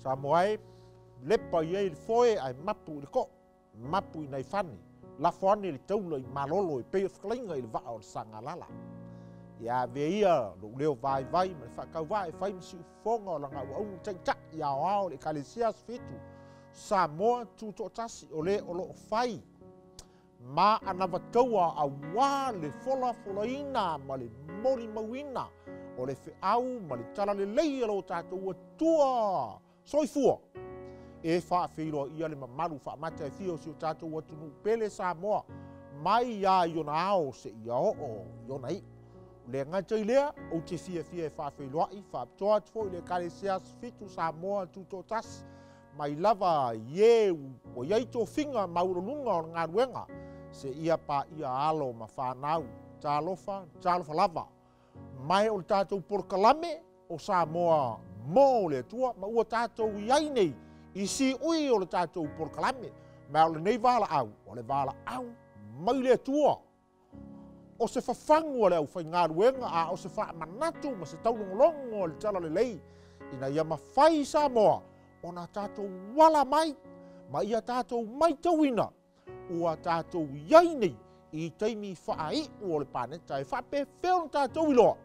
Samoa e, lepa i ai le foe ae mapu i le koo, mapu i nai fane, lafo ane le taula i malolo e pei o fetalaiga i le vaa o le Sagalala. Ia avea ia lou leo vaivai ma le faatauvaa e fai ma siufofoga o lana auauna taitai aoao o le Ekalesia Aso Fitu Samoa Tutoatasi o le o loo fai ma anavataua auā le folafolaina ma le molimauina o le feau ma le talalelei a lo tatou Atua soifua e faafeiloaia le mamalu faamata e fia o si o tatou atunuu pele Samoa mai lava i ona ao seia oo i ona iu. Le gata i lea, ou te fiafia e faafeiloai faapitoa atu foi i le Ekalesia Aso Fitu Samoa Tutoatasi mai lava i e ua i ai tofiga maualuluga o le galuega seia paia alo ma fanau. Talofa, talofa lava. Mae o le tatou polokalame o Samoa mo le Atua, ma ua tatou i ai nei i siui o le tatou polokalame. Ma o lenei valaau, o le valaau mai le Atua. O se fafagu a le aufaigaluega, a o se faamanatu ma se taulogologo o le talalelei, ina ia mafai Samoa ona tatou ala mai ma ia tatou matauina ua tatou i ai nei i taimi faaiu o le paneta e faapefea ona tatou iloa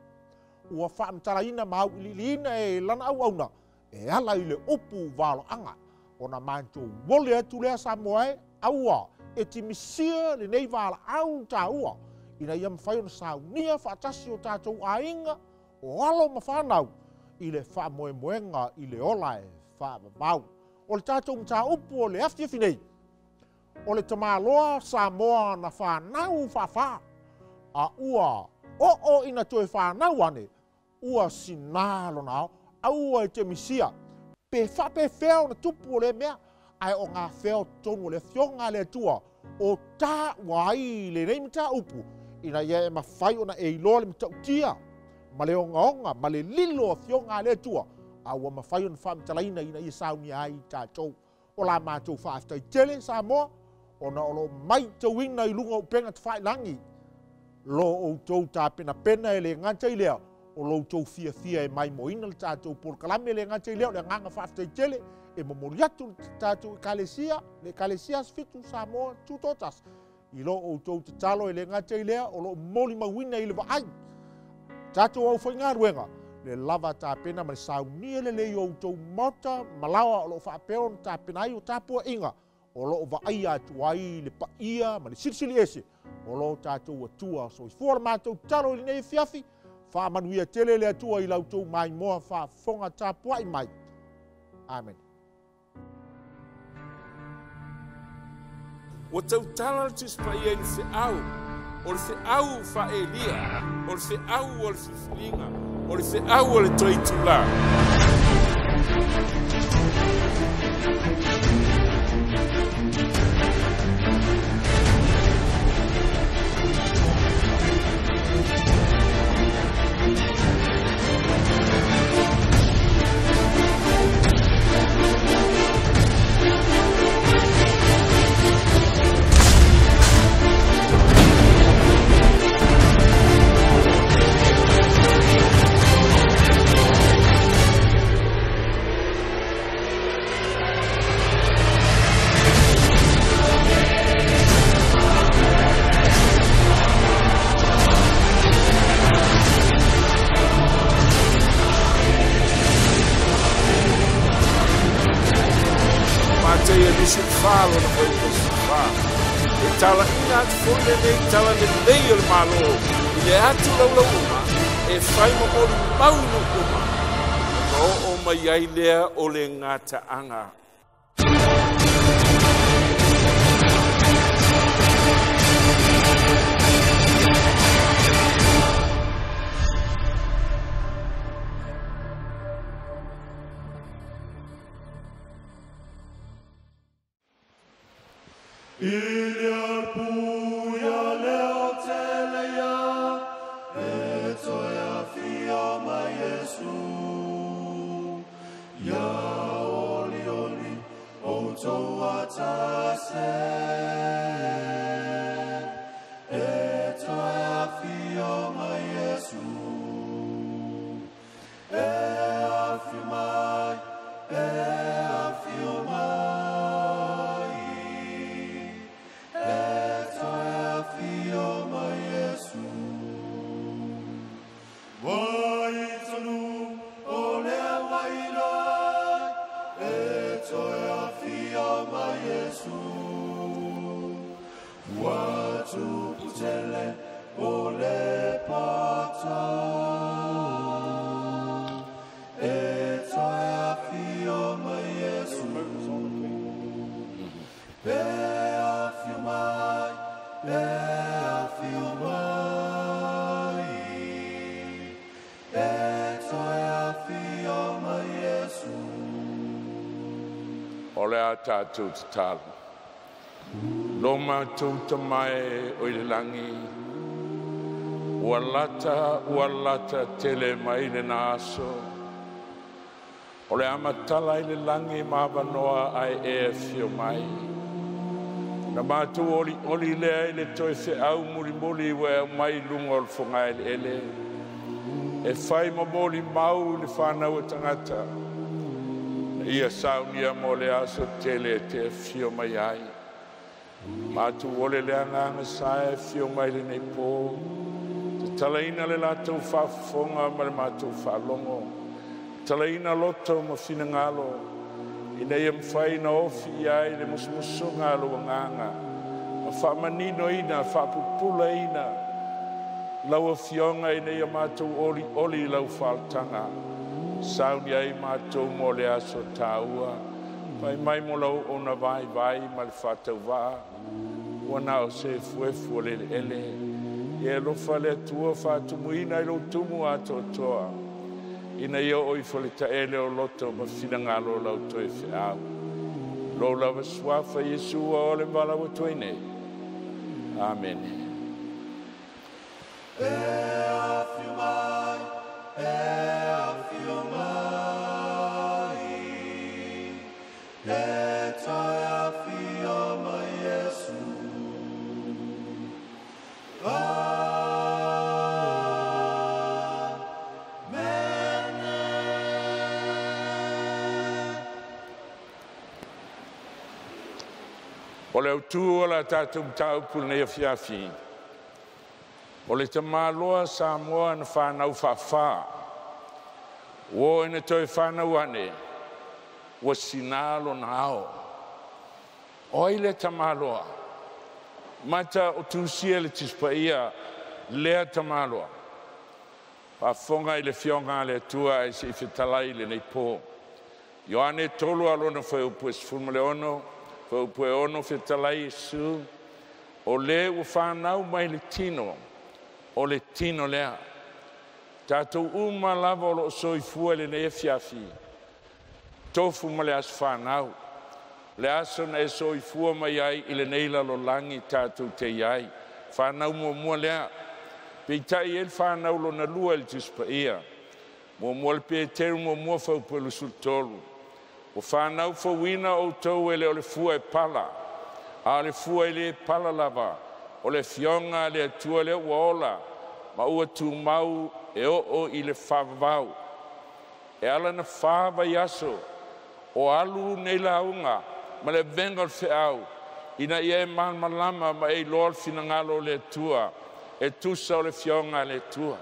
ua faamatalaina ma auiliiliina e lana auauna e ala i le upu valoaga ona matou ole atu lea Samoa e aua e timisia lenei valaau taua ina ia mafai ona saunia faatasi o tatou aiga o alo ma fanau i le faamoemoega i le ola e faavavau. O le tatou mataupu o le afiafi nei, o le tamaloa Samoa na fanau faafa, a ua oo ina toe fanau ane, ua sinā lona ao, aua e te misia, pe faapefea ona tupu o lea mea, ae o gafea o totonu o le afioga a le Atua, o taua ai lenei mataupu, ina ia e mafai ona e iloa le matautia, ma le ogaoga, ma le lilo afioga a le Atua, a ua mafai ona faamatalaina ina ia saunia ai tatou. O la matou faafetai tele Samoa, ona o loo matauina i luga o upega tafailagi lo outou tapenapena e le gata i lea, o lo outou fiafia e maimoaina le tatou polokalame e le gata i lea, o le agaga faafetai tele e momoli atu le tatou Ekalesia, le Ekalesia Aso Fitu Samoa Tutoatasi, i lo outou tatalo e le gata i lea, o loo molimauina i le vaai tatou aufaigaluega le lava tapena ma le saunia lelei o outou maota ma laoa o loo faapea ona tapena ai o tapuaiga o loo vaaia atu ai le paia ma le silisili ese o lo tatou Atua soifua. Le matou tatalo i lenei afiafi, faamanuia tele le Atua i la outou maimoa faafofoga tapuai mai. Amen. Ua tautala le Tusi Paia i le feau, o le feau faa-Elia, o le feau o le filifiliga, o le feau o le toe itulā. Mateia 24 lona fuaiupu 14. E talaina atu foi lenei tala lelei o le Malo i le atu laulauuma e fai ma molimau i nuu uma, ona oo mai ai lea o le gataaga. E toe afio mai Iesu. Ia olioli outou atase. E toe afio mai Iesu. E afio mai, e O le a tatou tatalo. Lo matou tamae o i le lagi, ua lata tele mai lena aso. O le a matala ai le lagi ma avanoa ae e afio mai. Na matou olioli lea i le toe feau mulimuli ua e aumai i luga o le fogaeleele. E fai ma molimau i le fanau a tagata, na ia saunia mo le aso tele e te afio mai ai. Matou ole le agaga sa e afio mai lenei po, tatalaina le latou faafofoga ma le matou faalogo, tatalaina loto ma finagalo, ina ia mafai ona ofi i ai le musumusuga a lou agaga, ma faamaninoina, faapupulaina lau afioga ina ia matou olioli i lau faaolataga. Sauni ai matou mo le aso taua, fai mai mo lau ona vaivai ma le faatauvaa, ua na o se efuefu o le eleele. Ia alofa le Atua faatumuina i lou tumu atoatoa, ina ia oo ifo le taele o loto ma finagalo o lau toe feau. Lou lava suafa Iesu ua o le valaau atu ai nei. Amene. E afio mai, e afio mai, e toe afio mai Iesu. Amene. O le autū o la tatou mataupu i lenei afiafi, o le tamāloa Samoa na fanau faafā, ua oo ina toe fanau ane, ua sinā lona ao. O ai lea tamāloa? Mata o tusia i le Tusi Paia lea tamāloa. Faafofoga i le Afioga a le Atua ae se i fetalai i lenei po. Ioane 3 alona fuaiupu e 16, fuaiupu e 6 fetalai Iesu, o le ua fanau mai le tino, o le tino lea. Tatou uma lava o loo soifua i lenei afiafi, tofu ma le aso fanau, le aso na e soifua mai ai i lenei lalolagi tatou te iai, fanau muamua lea. Peitai e i ai le fanau lona lua i le Tusi Paia. Muamua le Peteru muamua fuaiupu e 23. Ua fanau fouina outou e le o le fua e pala, a o le fua e le pala lava, o le afioga a le Atua lea ua ola ma ua tumau e oo i le faavavau. E ala na fa vaiaso o alu nei lauga ma le avega o le feau, ina ia e malamalama ma e iloa le finagalo o le Atua, e tusa o le afioga a le Atua.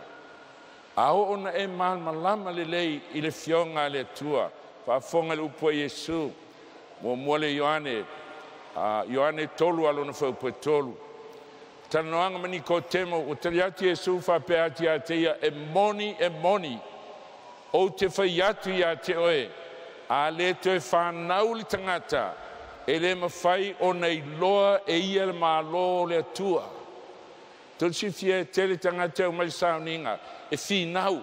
A oo na e malamalama lelei i le afioga a le Atua, faafofoga i le upu a Iesu, muamua le Ioane, Ioane 3 alona fuaiupu e 3. Talanoaga ma Nikotemo, ua tali atu Iesu faapea atu ia te ia, e moni, e moni, ou te fai atu ia te oe, a le toe fanau le tagata, e le mafai ona iloa e ia le Malo o le Atua. Tolu silafia e tele tagata e omai i le sauniga, e finau.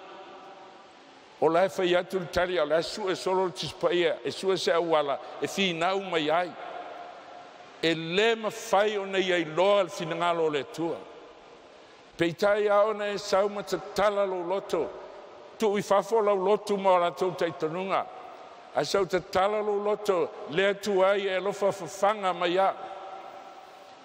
O la e fai atu le tali, a o la e sue solo le Tusi Paia, e sue se auala e finau mai ai. E le mafai ona ia iloa le finagalo o le Atua. Peitai a ona e sau ma tatala lou loto, tuu i fafo lau lotu ma o latou talitonuga, ae sau tatala lou loto, le Atua ai e alofa fafaga mai au.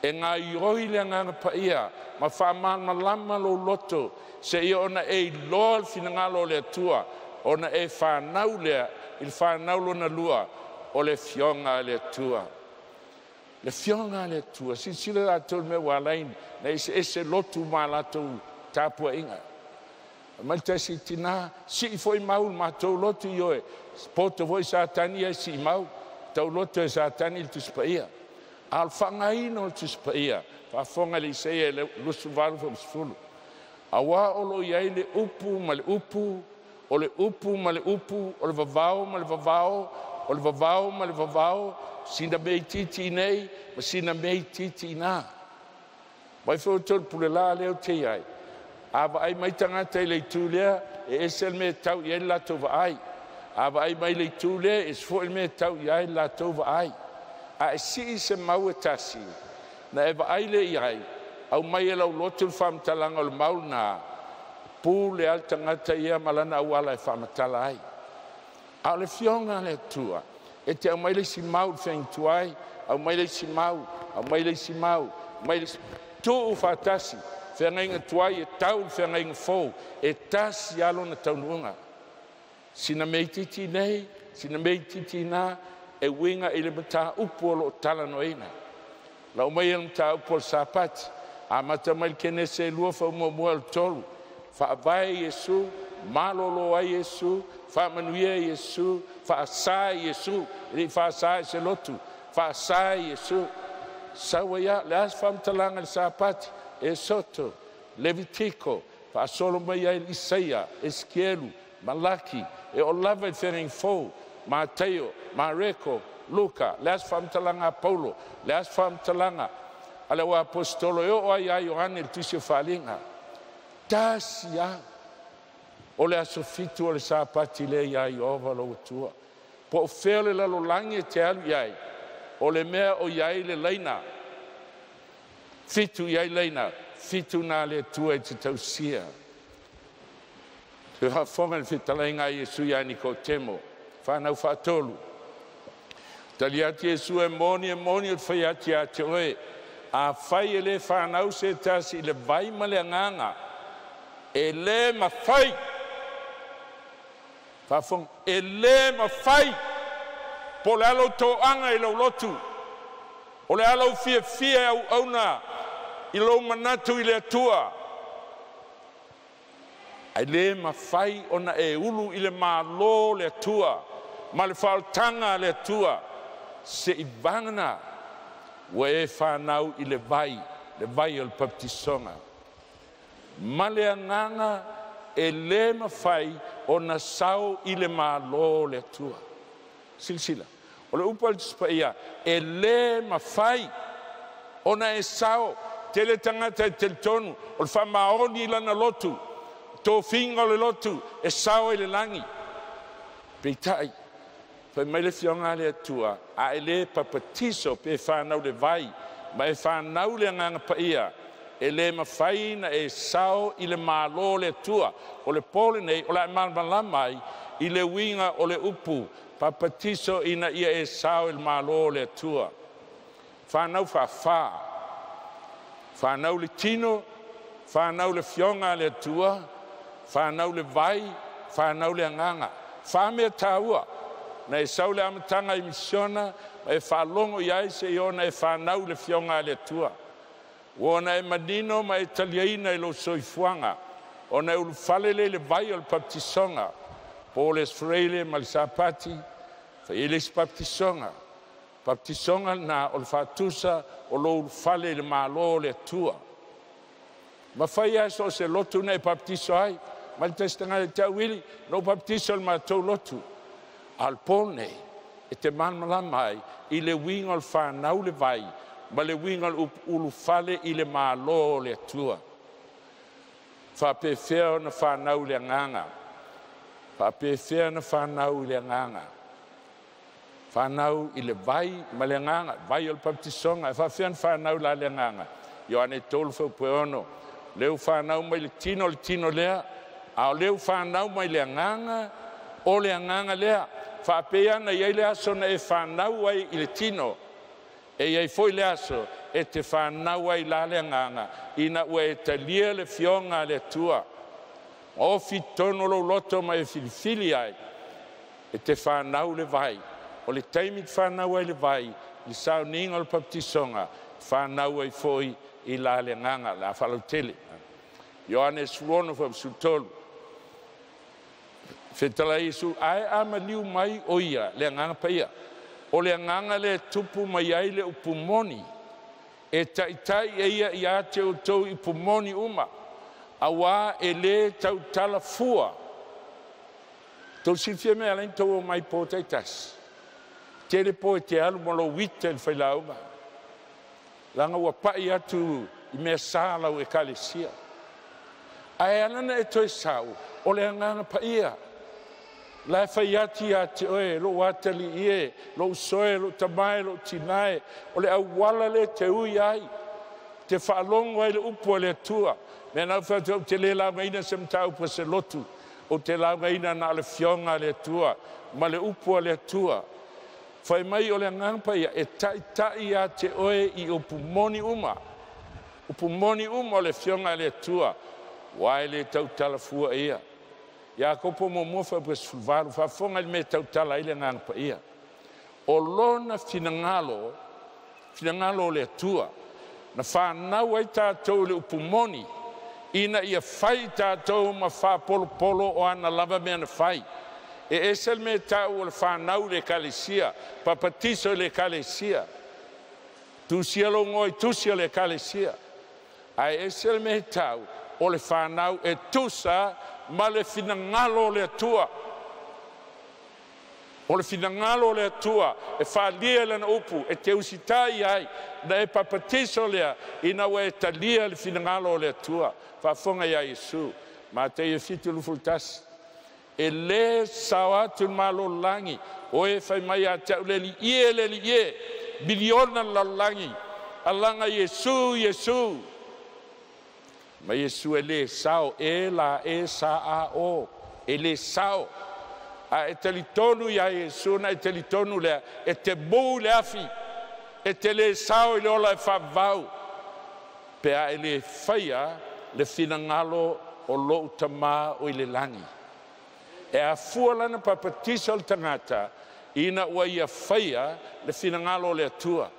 E gaioi le agaga paia ma faamalamalama lou loto, seia ona e iloa le finagalo o le Atua, ona e fanau lea i le fanau lona lua, o le afioga a le Atua. Le afioga a le Atua, silasila latou i le mea ua ala ai na eseese lotu ma latou tapuaiga. Mai le tasi tina, sii foi mau le matou lotu i oe, poto foi Satani ia e sii mau, tau loto e Satani le Tusi Paia. A o le faaaogaina o le Tusi Paia, faafofoga i le Isaia 28:10. Auā o lo o i ai le upu ma le upu, o le upu ma le upu, o le vavao ma le vavao, o le vavao ma le vavao, sina mea itiiti i nei ma sina mea itiiti i ina. Mai foi outou le pulelā lea ou te i ai, a vaai mai tagata i le itu lea, e ese le mea e tau i ai le latou vaai. A vaai mai le itu lea, e ese foi le mea e tau i ai le latou vaai. A e sii se mau e tasi, na e vaai lea i ai, aumai e lau loto le faamatalaga o le mau lena, pule lava le tagata ia ma lana auala e faamatala ai. A o le Afioga a le Atua, e te aumai le isi mau i le feagaiga tuai, aumai le isi mau, aumai le isi mau, aumai le isi, tuu faatasi, feagaiga tuai e tau i le feagaiga fou, e tasi lava lona taunuuga. Sina mea itiiti nei, sina mea itiiti ina, e uiga i le mataupu o lo o talanoaina. Lau mai le mataupu o le Sapati, amata mai le Kenese 2 faamuamua le 3, faavae Iesu, malolo ai Iesu, faamanuia Iesu, faasa Iesu, e le i faasa e se lotu, faasa Iesu. Sau ai lava, o le a se faamatalaga i le Sapati? Esoto, Levitiko, faasolo mai ai Isaia, Esikielu, Malaki, e oo lava i le feagaiga fou, Mataio, Mareko, Luka, le a se faamatalaga a Paulo, le a se faamatalaga a le auaposeitolo e oo ai ia Ioane i le Tusi o Faaaliga. Tasi lava o le aso 7 o le Sapati lea ia Ieova lou Atua. Po o fea o le lalolagi e te alu i ai, o le mea o i ai le laina, 7 i ai laina, 7 na le Atua e te tausia. Toe faafofoga i le fetalaiga a Iesu ia Nikotemo, fanau faatolu. Tali atu Iesu, e moni, e moni, ou te fai atu ia te oe, afai e le fanau se tasi i le vai ma le agaga, e le mafai, faafofoga, e le mafai. Po o le a lou toaga i lou lotu, o le a lou fiafia e auauna i lou manatu i le Atua, ae le mafai ona e ulu i le Malo o le Atua ma le faaolataga a le Atua, se'i vagana ua e fanau i le vai, le vai o le papatisoga. Ma le agaga e le mafai ona sao i le Malo o le Atua. Silasila, o le upu a le Tusi Paia, e le mafai ona e sao. Tele tagata e talitonu o le faamaoni i lana lotu, tofiga o le lotu e sao ai le lagi. Peitai, fai mai le Afioga a le Atua, a e le papatiso pe fanau le vai, ma e fanau le agaga paia, e le mafai na e sao i le Malo o le Atua. O le po lenei o le a malamalama ai i le uiga o le upu papatiso ina ia e sao i le Malo o le Atua. Fanau faafa, fanau le tino, fanau le Afioga a le Atua, fanau le vai, fanau le agaga. Fa mea taua na e sau le amataga i misiona ma e faalogo i ai se i ona e fanau le Afioga a le Atua. Ua ona e manino ma e taliaina i lou soifuaga, ona e ulufale lea i le vai o le baptisoga, po o le Aso Faraile ma le Sapati, fai ai le isi baptisoga. Baptisoga lena o le faatusa o lou ulufale i le Malo o le Atua. Ma fai lava so o se lotu na e baptiso ai, mai le tasi tagata e te auili, na ou baptiso i le matou lotu. A o le po nei, e te malamalama ai i le uiga o le fanau le vai ma le uiga o le ulufale i le Malo o le Atua. Faapefea ona fanau i le agaga? Faapefea ona fanau i le agaga? Fanau i le vai ma le agaga, vai o le baptisoga. E faapefea ona fanau la le agaga? Ioane 3:6, leu fanau mai le tino, le tino lea, a o leu fanau mai le agaga, o le agaga lea. Faapea ana i ai le aso na e fanau ai i le tino, e i ai foi le aso e te fanau ai la le agaga, ina ua e talia le Afioga a le Atua. Ofi tonu lou loto ma e filifili ai, e te fanau le vai. O le taimi te fanau ai le vai, i le sauniga o le baptisoga, fanau ai foi i la le agaga, la faalautele. Ioane 16:13. Fetalai Iesu, ae a maliu mai o ia le agaga paia. O le agaga le tupu mai ai le upu moni, e taitai e ia ia te outou i upu moni uma, auā e le tautala fua. Tou silafia mea ala ai ona tou omai po taitasi. Tele po e te alu ma lou ita i le failauga, leaga ua pai atu i mea sa lau ekalesia. Ae ala na e toe sau, o le agaga paia. La fai ati ia te oe, lou atali ie, lou soe, lou tamae, lou tinae, o le auala le te ui ai, te whaalongo ai le upu a le Atua. Mea nau whātua te le lauga se mataupu se lotu, o te lauga ina na le fionga a le Atua, ma le upu a le Atua. Whai mai o le agaga paia, e taitai ia te oe i upu moni uma. Upu moni uma o le fionga a le Atua, wae le tautalafua ia. Iakopo muamua 18, faafofoga i le mea tautala ai le agaga paia. O lona finagalo, finagalo o le Atua, na whanau ai tātou le upu moni, ina ia fai tātou ma whapolopolo o ana lava mea na fai. E ese le mea tau o le whanau le ekalesia, papatiso le ekalesia, tusia lo ngoi tusia le ekalesia. Ae ese le mea tau o le whanau e tusa ma le finagalo o le Atua. O le finagalo o le Atua e whalia lana upu, e te usitai ai, na e papatiso lea, ina ua e talia le finagalo o le Atua. Faafofoga ia Iesu, Mateia 7:21. E le sao atu le malolagi, o e fai mai a te au le li ie, le li ie, miliona lalagi, alaga Iesu, Iesu. Ma Iesu e le sao, e la e sa a o, e le sao. A e talitonu ia Iesu na e talitonu lea, e te mou le afi, e te le sao i le ola e whaavau. Pe a e le whaia le finagalo o lou tamā o i le lagi. E afua lana papatisa o le tagata, ina ua ia whaia le finagalo o le Atua.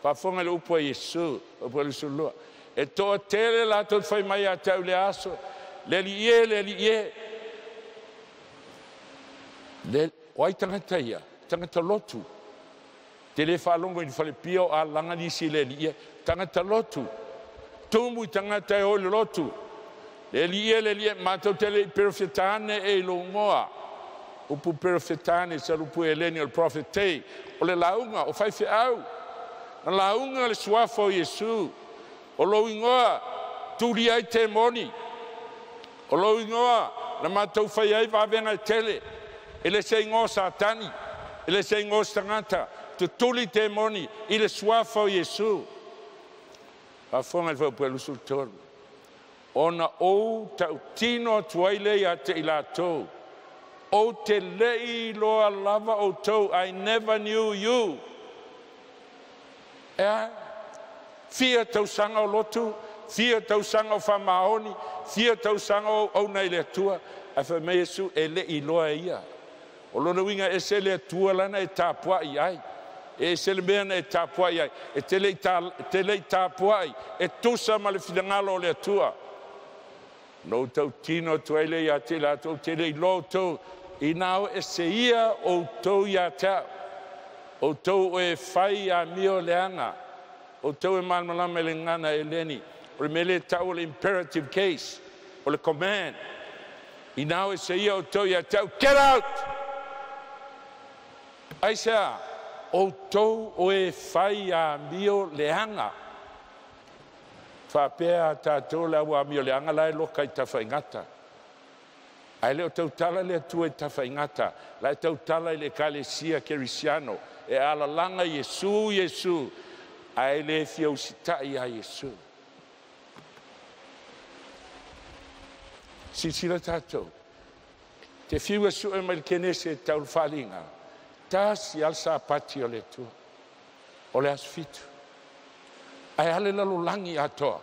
Faafofoga le upu a Iesu, upu a le sulua. E toa tele latou fai mai a te au le aso, le li ie, le li ie. Le, o ai tagata ia, tagata lotu. Te le whaalongo i ni whalepia o a langa nisi le li ie, tagata lotu. Tumu i tagata e o le lotu. Le li ie, le li ie, mātou te le i perofetane e i longoa. Upu perofetane, sa lupu e leni o le profetei. O le launga, o whai whiau. Na launga le suafa o Iesu. O lou ingoa, tuli ai te moni. O lou ingoa, na mātou whai ai vavenga e tele. E le se ingoa satani, e le se ingoa stangata, te tuli te moni, i le suafa o Iesu. Faafofoga le fuaiupu 23. Ona ou tautino atu ai le ia te i latou. O te lei loa lava o tou, I never knew you. Ea, fia tausaga o lotu, fia tausaga o whamaoni, fia tausaga o auna i le Atua. Ae fai mai Iesu e le i loa ia. O lona uiga e se le Atua lana e tapuai ai. E se le mea na e tapuai ai. E te le i tapuai, e tusa ma le finagalo o le Atua. No tautino atu ai le ia te latou, te le i loa outou, ina o e se ia outou ia te au. Outou o e fai a mio leaga. Outou e malamalama i le gagana e leni. O le mea le tau o le imperative case, o le command. Ina o e se ia outou ia te au, get out! Aisea, outou o e fai a mio leaga. Faapea a tātou le au amio leaga la e loka i tafaigata. Ae le o tautala le Atua i tafaigata, la e tautala i le ekalesia kerisiano, e alalaga Iesu, Iesu, ae le fia usitai a Iesu. Silasila tātou, te fiu e sue mai le kenese e tau le faaliga, tasi a le sapati o le Atua, o le aso 7. Ae ale lalolagi atoa,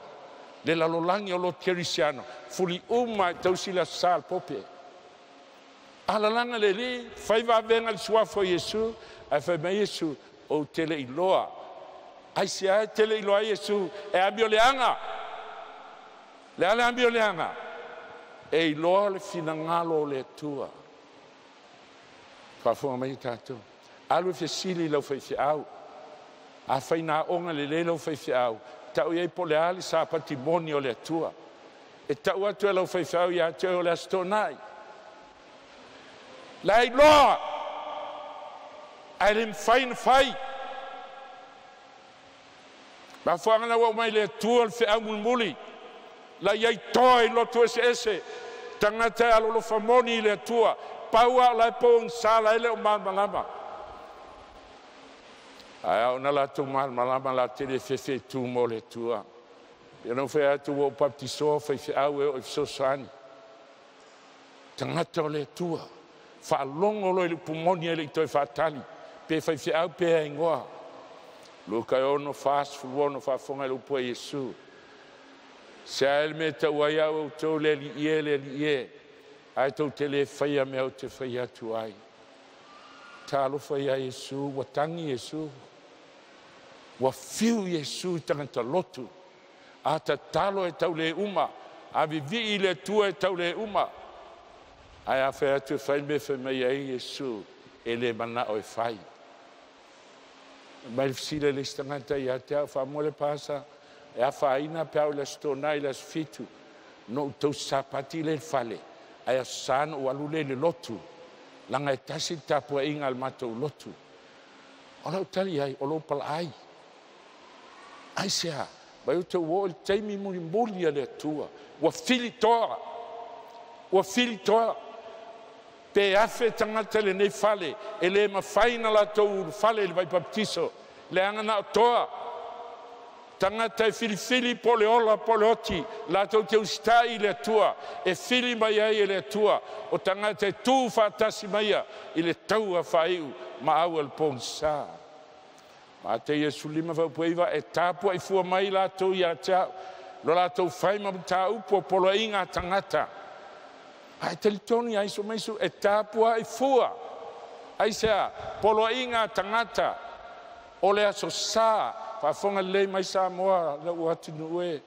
le lalolagi o lotu kerisiano, fuli uma e tausi le aso sa le pope. Alalaga le alii, fai vavenga le suafa o Iesu, ae fai mai Iesu, ou te le iloa. Ai se ae te le iloa ai Iesu, e amio leaga. Le ale amio leaga, e iloa le finagalo o le Atua. Faafofoga mai tātou. Alu e fesili i lau faifeau. A fai nā onga le le lau faifeau, tau iai po le a le sapati moni o le Atua. E tau atu e lau faifeau ia te oe o le aso Toonai. La iloa, ae le mawhai na whai. Mafuanga na ua mai le Atua le feau mulimuli. La iai toa i lotu ese ese. Tagata e alolofa moni i le Atua, pau a o la e pogisa la e le o malamalama. Ae a ona latou malamalama latou te le fefe e tu mo le Atua. Ia na fai atu ua ou baptisoa faifeau e oo i fesoasoani. Tagata o le Atua, faalogo loa i le upu moni e le i toe faatali, pe faifeau pe a igoa. Luka 6:46 faafofoga i le upu a Iesu. Se a le mea e tau ai au e outou le Alii e, le Alii e, ae tou te le faia mea ou te fai atu ai. Talofa ia Iesu, ua tagi Iesu, ua fiu Iesu i tagata lotu, a tatalo e tau le uma, a vivii i le Atua e tau le uma, ae a fai atu e fai le mea fai mai ai Iesu, e le manao e fai. Mai le fesili a le isi tagata ia te au, faamoe le pasa, e afaina pe au i le aso Toonai i le aso 7, na ou tausi sapati lea i le fale, ae aso Sa na ou alu lea i le lotu, laga e tasi le tapuaiga a le matou lotu. O lau tali ai, o lou palaai. Aisea, vai ou te oo i le taimi mulimuli a le Atua, ua filitoa, ua filitoa. Pe afe tagata i lenei fale, e le mafai na latou ulufale i le vai baptiso, leaga na o toa. Tagata e filifili po o le ola po o le oti, latou te usitai i le Atua, e fili mai ai e le Atua, o tagata e tu faatasi maia i le taua faaiu ma au e le pogisa. Matei 15:9 e tapuai fua mai latou ia te au, lo latou fai ma mataupu o poloaiga a tagata. Ae talitonu ia Iesu mai e tapuai fua. Aisea, poloaiga a tagata o le aso Sa, faafofoga lelei mai Samoa lau atunuu e,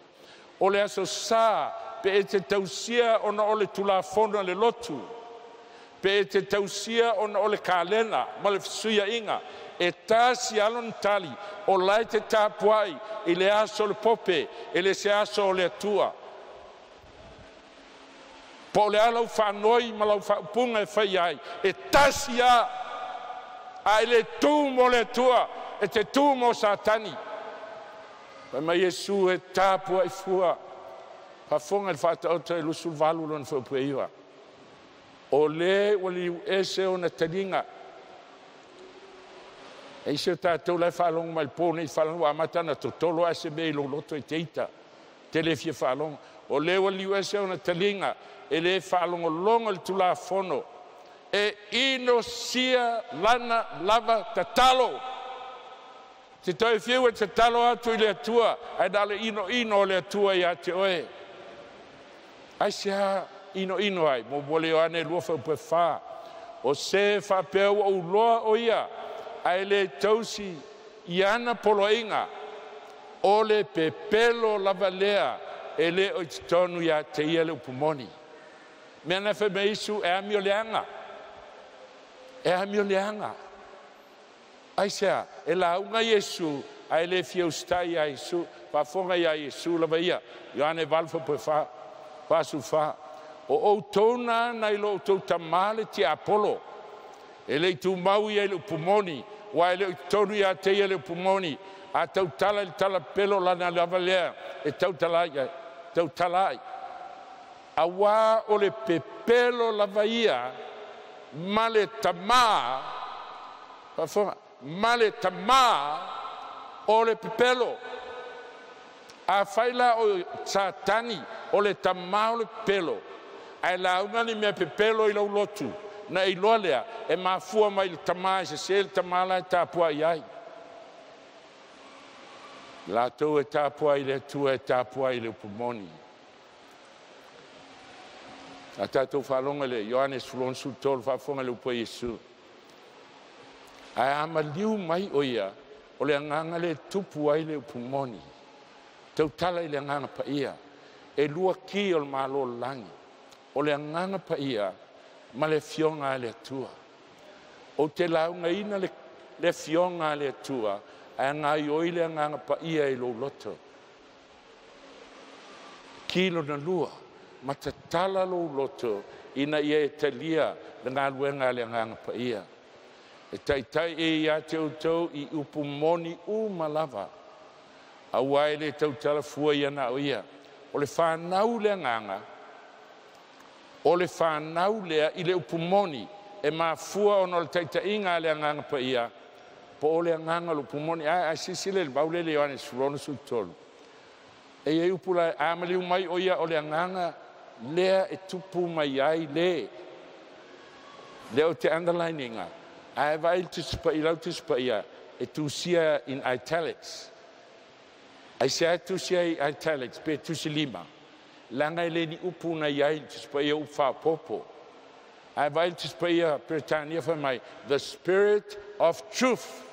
o le aso Sa pe e te tausia ona o le Tulafono a le lotu, pe e te tausia ona o le kalena ma le fesuiaiga, e tasi lava lona tali, o la e te tapuai i le aso o le pope, e le se aso o le Atua. Po o le a lau faanoi ma lau faaupuga e fai ai, e tasi lava, a e le tu mo le Atua, e te tu mo Satani. Fai mai Iesu e tapuai fua. Faafofoga i le Faataoto e 28 lona fuaipua. O le ua liu ese ona taliga. E isi o tatou la e faalogo mai le po nei faalogo ua amata ona totolo ae se mea i lou loto e te ita. Te le fia faalogo. O le ua liu ese ona taliga, e le faalogologo i le Tulafono, e inosia lana lava tatalo. Te toe fiu e tatalo atu i le Atua, ae na o le inoino o le Atua ia te oe. Aisea inoino ai, mo le Ioane 2:4. O se faapea ua uloa o ia, ae le tausi i ana poloaiga, o le pepelo lava lea, e le o i totonu ia te ia le upu moni. Mea na fai mai Iesu, e amio leaga. E amio leaga. Aisea, e lauga Iesu, ae le fia usitai ia Iesu, faafofoga ia Iesu lava ia. Ioane 8:44. O outou na nai lo outou tamā le tiapolo, e le i tumau ia i le upu moni, ua e le o i totonu ia te ia le upu moni, a tautala i le talapelo lana lava lea, e tautala ai. Auā o le pepelo lava ia, ma le tamā, faafofoga, ma le tamā o le pepelo. A fai la o Satani o le tamā o le pepelo, ae lauga ni mea pepelo i lau lotu, na iloa lea, e mafua mai le tamā e sese le tamā la e tapuai ai. Latou e tapuai i le Atua, e tapuai i le upu moni. A tatou faalogo le Ioane 16:13 faafofoga i le upu a Iesu. Ae a maliu mai o ia, o le agaga le tupu ai le upu moni. Tautala i le agaga paia, e lua ki o le malo o le lagi, o le agaga paia ma le afioga a le Atua. Ou te laugaina le afioga a le Atua, ae gaioi le agaga paia i lou loto. Ki lona lua, ma tatala lou loto ina ia e talia le galuega a le agaga paia. E taitai e ia te outou i upu moni uma lava, auā e le tautala fua ia na o ia. O le whanau le agaga, O le fanau lea i le upu moni e mafua ona o le taitaiga a le Agaga Paia po o le agaga o le upu moni. Ae silasila i le vau lea i le Ioane 16:13. E i ai upu la, a maliu mai o ia o le agaga lea e tupu mai ai le lea ou te underline ina, ae vaai i le Tusi Paia, lau Tusi Paia e tusia in italics. Aisea e tusia ai italics pe tusi lima? Leaga e le ni upu na i ai i le Tusi Paia, upu faaopoopo. Ae vaai i le Tusi Paia Peretania fai mai, the Spirit of Truth.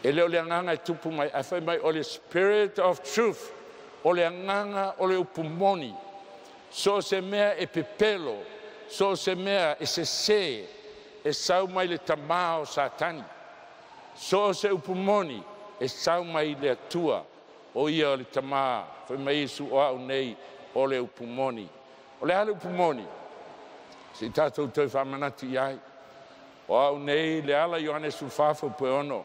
E le o le agaga e tupu mai, ae fai mai o le Spirit of Truth, o le agaga o le upu moni. So o se mea e pepelo, so o se mea e sese, e sau mai le tamā o Satani. So o se upu moni, e sau mai le Atua, o ia o le tamā, fai mai Iesu o au nei o le upu moni. O le a le upu moni? Se i tatou toe faamanatu i ai. O au nei le ala, Ioane 14:6.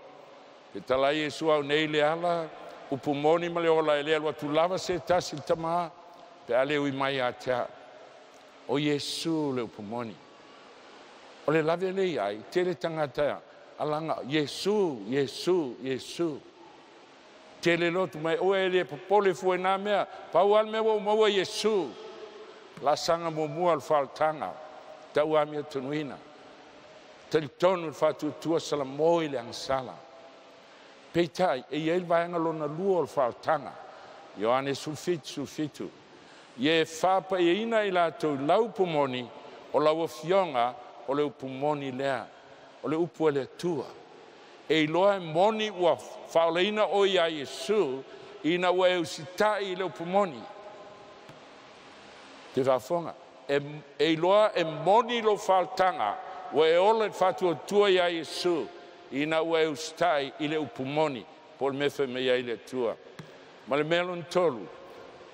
Fetalai Iesu au nei le ala, upu moni ma le ola, e le alu atu lava se tasi i le tamā, pe a le ui mai ia te au. O Iesu le upu moni. O le lave le iai, tele tagata alaga, Iesu, Iesu, Iesu. Tele lotu mai, oe e le popole fua i nā mea, pau lava le mea ua ou maua Iesu. Laasaga muamua o le faaolataga, tau amiotonu. Talitonu le faatuatua salamo i le agasala. Peitai, e i ai le vaega lona lua o le faaolataga. Ioane 17:17. Ia e faapaiaina i latou i lau upu moni, o lau afioga o le upu moni lea, o le upu a le Atua. E iloa e moni ua faaolaina oe ia Iesu ina ua e usitai i le upu moni. Te faafofoga, e iloa e moni lou faaolataga ua e ola i le faatuatua ia Iesu ina ua e usitai i le upu moni, po o le mea fai mai ai le Atua. Ma le mea lona tolu,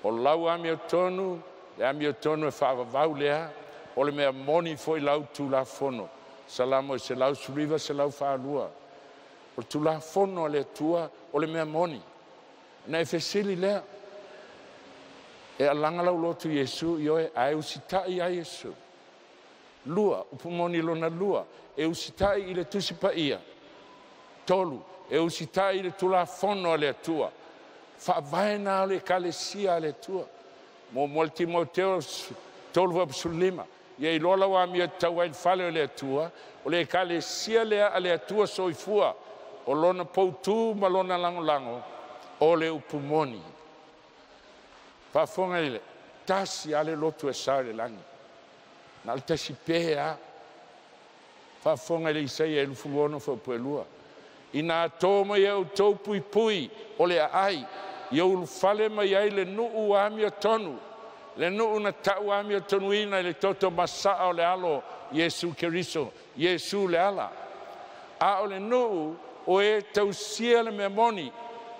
o lau amiotonu, le amiotonu e faavavau lea, o le mea moni foi lau Tulafono. Salamo 119, 142. O le Tulafono a le Atua o le mea moni. Na e fesili lea, e alaga lau lotu Iesu i oe, ae usitai ia Iesu. Lua, upu moni lona lua, e usitai i le Tusi Paia. Tolu, e usitai i le Tulafono a le Atua. Faavae o le Ekalesia a le Atua. Muamua le Timoteo 3:15. Ia iloa lau amio tatau ai le fale o le Atua, o le Ekalesia lea a le Atua soifua, o lona poutū ma lona lagolago, o le upu moni. Faafofoga i le tasi a le lotu e sao i le lagi. Na o le tasi pe a. Faafofoga i le Isaia 26:2. Ina tō mai au outou puipui o le aai, ia ulufale mai ai le nuu amiotonu, le nuu na tau amiotonuina i le toto masaa o le alo Iesu Keriso, Iesu le ala. A o le nuu o e tausia le mea moni,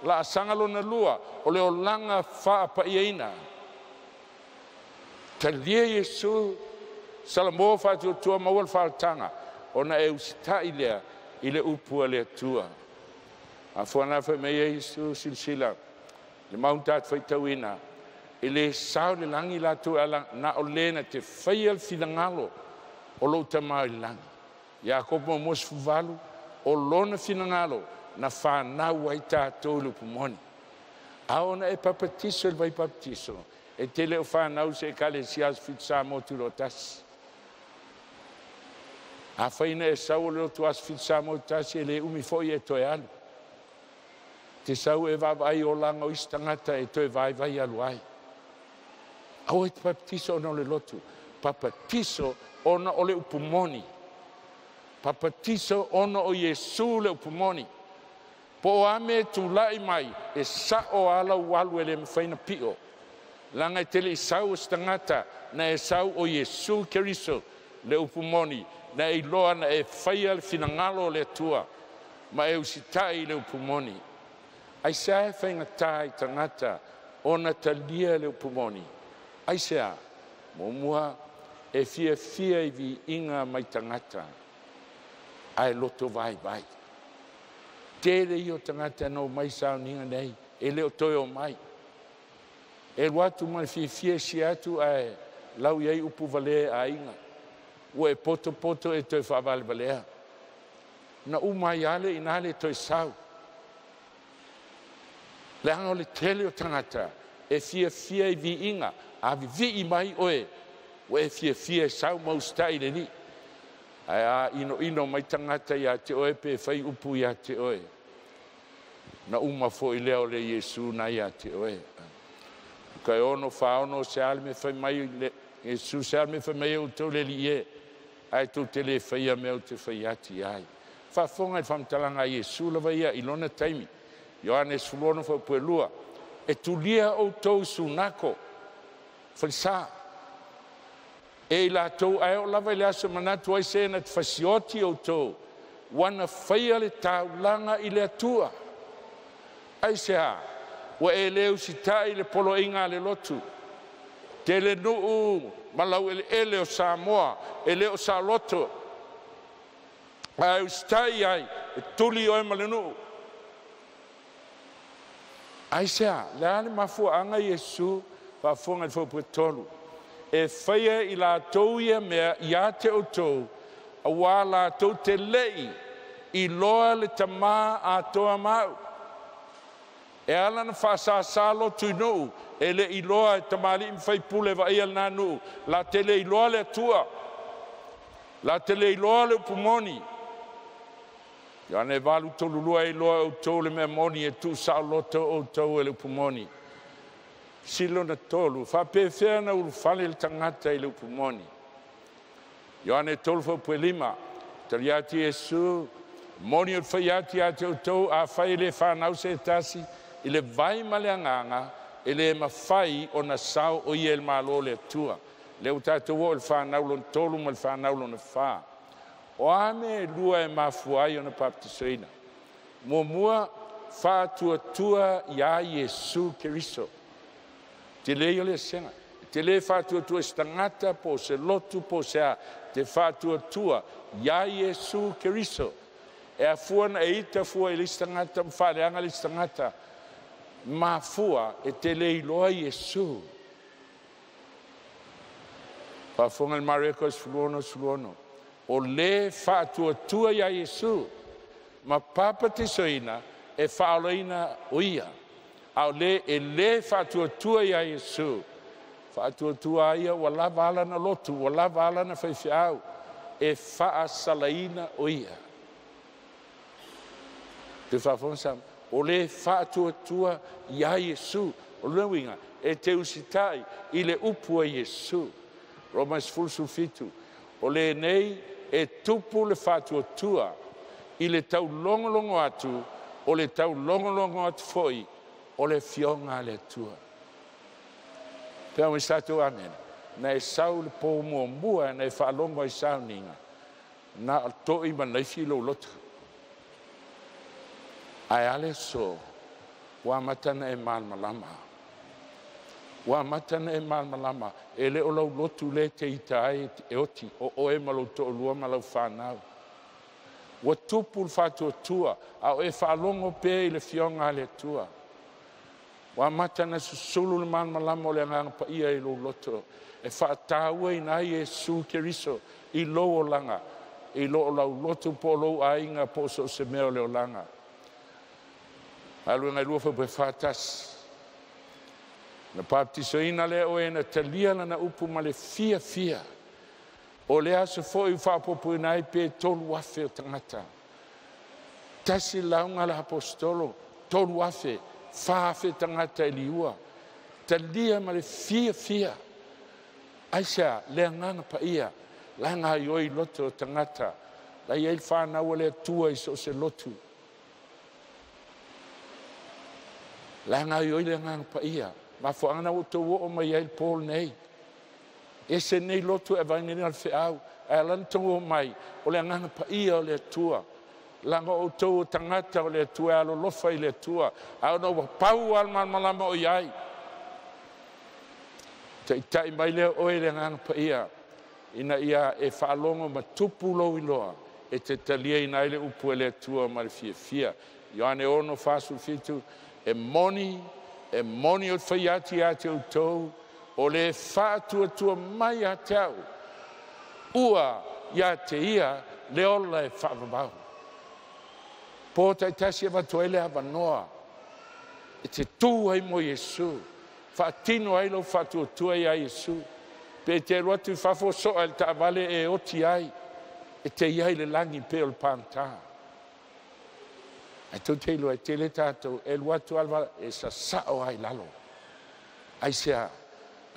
laasaga lona lua, o le olaga faapaiaina. Talia Iesu, Salamo faatuatua maua le faaolataga, ona e usitai lea i le upu a le Atua. Afuana fai mai ai Iesu, silasila, le maunta atu faitauina, e le sao le lagi latou ala, na o le na te faia le finagalo o lou tamā i le lagi. Iakopo 1:18, o lona finagalo na whanau ai tātou le upu moni. A ona e papatiso le vai papatiso, e te leo whanau se ekalesia aso fitu sa motu lo tasi. A whaina e sau o le lotu aso fitu sa motu tasi, e le umi foi e toe alu. Te sau e vaavaai o langa o isi tagata e toe vaivai alu ai. Aua e te papatiso ona o le lotu, papatiso ona o le upu moni. Papatiso ona o Iesu le upu moni. Po o ame tūlai mai e sao ala ualu e le mawhaina pio. Langa e tele i sau o se tagata na e sau o Iesu Keriso le upu moni, na e iloa na e whaia le finagalo o le Atua, ma e usitai le upu moni. Aisea e whaingatā i tagata ona talia le upu moni. Aisea, muamua e fiafia i viiga mai tagata, ae loto vaivai. Tele ia o tagata na o mai sauniga nei, e le o toe o mai. E alu atu ma le fiafia e sia atu ae lau i ai upu valea e aiga. Ua e potopoto e toe faavalevalea. Na uma ai lava le i ina le toe sau. Leaga o le tele o tagata e fiafia i viiga, a vivii mai oe, ua e fiafia e sau ma usitai i le Alii. Ae a inoino mai tagata ia te oe pe fai upu ia te oe, na uma foi lea o le Iesu na ia te oe. Luka e 6:46, se a le mea fai mai le Iesu, se a le mea fai mai ai outou le Alii e, ae tou te le faia mea ou te fai atu ai. Faafofoga i le faamatalaga a Iesu lava ia i lona taimi. Ioane 16:2, e tulia outou i sunako, falesa, e i latou ae oo lava i le aso e manatu ai se na te fasioti outou, ua na faia le taulaga i le Atua. Aisea? Ua e le usitai i le poloaiga a le lotu. Tele nuu ma laueleele o Samoa e le o saoloto, ae usitai ai e tuli oe ma le nuu. Aisea? Le a le mafuaaga Iesu? Faafofoga i le fuaiupu 3, e faia i latou ia mea ia te outou, auā latou te le'i iloa le Tamā atoa ma au. E ala ona faasāsā lotu i nuu, e le iloa e tamalii ma faipule vaaia lena nuu, latou te le iloa le Atua, latou te le iloa le upu moni. Ioane 8:32, e iloa e outou le mea moni, e tuusaoloto outou e le upu moni. Silona tolu, faapefea na ulufale le tagata i le upu moni. Ioane 3:5, tali atu Iesu, moni o le fai atu ia te outou, afai e le fanau se tasi i le vai ma le agaga, e le mafai ona sao o ia i le malo o le Atua. Lea ua tatou oo i le fanau lona tolu ma le fanau lona fa. O a mea e lua e mafua ai ona baptisoina? Muamua, faatuatua iā Iesu Keriso. Tele ia o le esega. Te le faatuatua i se tagata, po o se lotu, po o se a, te faatuatua iā Iesu Keriso. E afua na e ita fua i le isi tagata ma faaleaga le isi tagata, mafua e te le iloa Iesu. Faafofoga i le Mareko 16:16, o le faatuatua iā Iesu ma papatisoina e faaolaina o ia, a o le e le faatuatua iā Iesu, faatuatua ai ua lava ala na lotu, ua lava ala na faifeau, e faasalaina o ia. Te faafofoga sa, o le faatuatua iā Iesu, o le uiga e te usitai i le upu a Iesu. Roma 10:17, o lenei e tupu le faatuatua i le taulogologo atu, o le taulogologo atu foi o le afioga a le Atua. Pea mai satou amene. Na e sau le pō muamua na e faalogo ai sauniga, na o toi ma naifi lou loto. Ae a le aso, ua amata ona e malamalama. Ua amata ona e malamalama, e le o lau lotu le te ita ai e oti, o oe ma lou toalua ma lau fanau. Ua tupu le faatuatua, a o e faalogo pea i le afioga a le Atua. Ua amata ona susulu le malamalama o le agaga paia i lou loto, e faatauaina ai Iesu Keriso i lou olaga, i lo lau lotu po o lou aiga po o so o se mea o le olaga. Galuega e 2 fuaiupu 41. Na baptisoina lea oe na talia lana upu ma le fiafia. O le aso foi ua faaopoopoina ai pe 3,000 o tagata. Tasi le lauga a le aposetolo, 3,000, 4,000 tagata e liua. Talia ma le fiafia. Aisea? Le agaga paia, la gaoioi loto o tagata. La i ai le fanau a le Atua i so o se lotu. La gaoioi le agaga paia. Mafuaaga na ua outou oo mai ai le pō lenei. Ese nei lotu e aveina le feau, ae ala ona outou oo mai, o le agaga paia o le Atua. Laga o outou o tagata o le Atua e alolofa i le Atua, a ona ua pau lava le malamalama o i ai. Taitai mai lea oe i le agaga paia, ina ia e faalogo ma tupu lou iloa, e te taliaina ai le upu e le Atua ma le fiafia. Ioane 6:47, e moni, e moni o te fai atu ia te outou, O le faatuatua mai ia te au, ua ia te ia le ola e faavavau. Po taitasi e avatu ai le avanoa e te tu ai mo Iesu, faatino ai lou faatuatua ia Iesu. Pe te alu atu i fafo soa i le taavale e oti ai, e te i ai i le lagi pei o le pagota. Ae tou te iloa e tele tatou e alu atu lava e sasao lava i lalo. Aisea?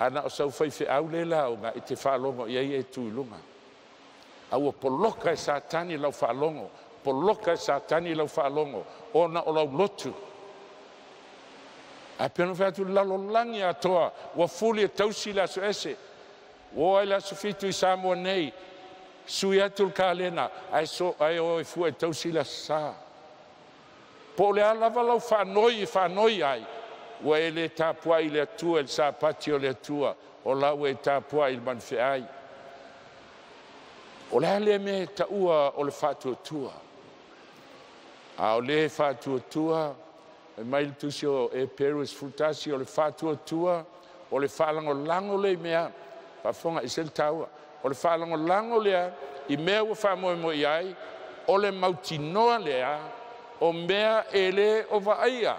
A na o sau faifeau le lauga e te faalogo i ai e tu i luga. A ua poloka e Satani lau faalogo, poloka e Satani lau faalogo ona o lau lotu. Ae pei ona fai atu le lalolagi atoa ua fuli e tausi le aso ese. Ua oo ai le aso 7 i Samoa nei, sui atu le kalena ae so ae o ai fua e tausi le aso Sa. Po o le a lava lau faanoi e faanoi ai, ua e le tapuai i le Atua i le Sapati o le Atua, o la ua e tapuai i le manufeai. O le a lea mea e taua o le faatuatua? A o le faatuatua, fai mai le tusi o Eperu e 11, o le faatuatua, o le faalagolago lea i mea, faafofoga, e ese le taua, o le faalagolago lea i mea ua faamoemoe i ai, o le mautinoa lea o mea e le o vaaia.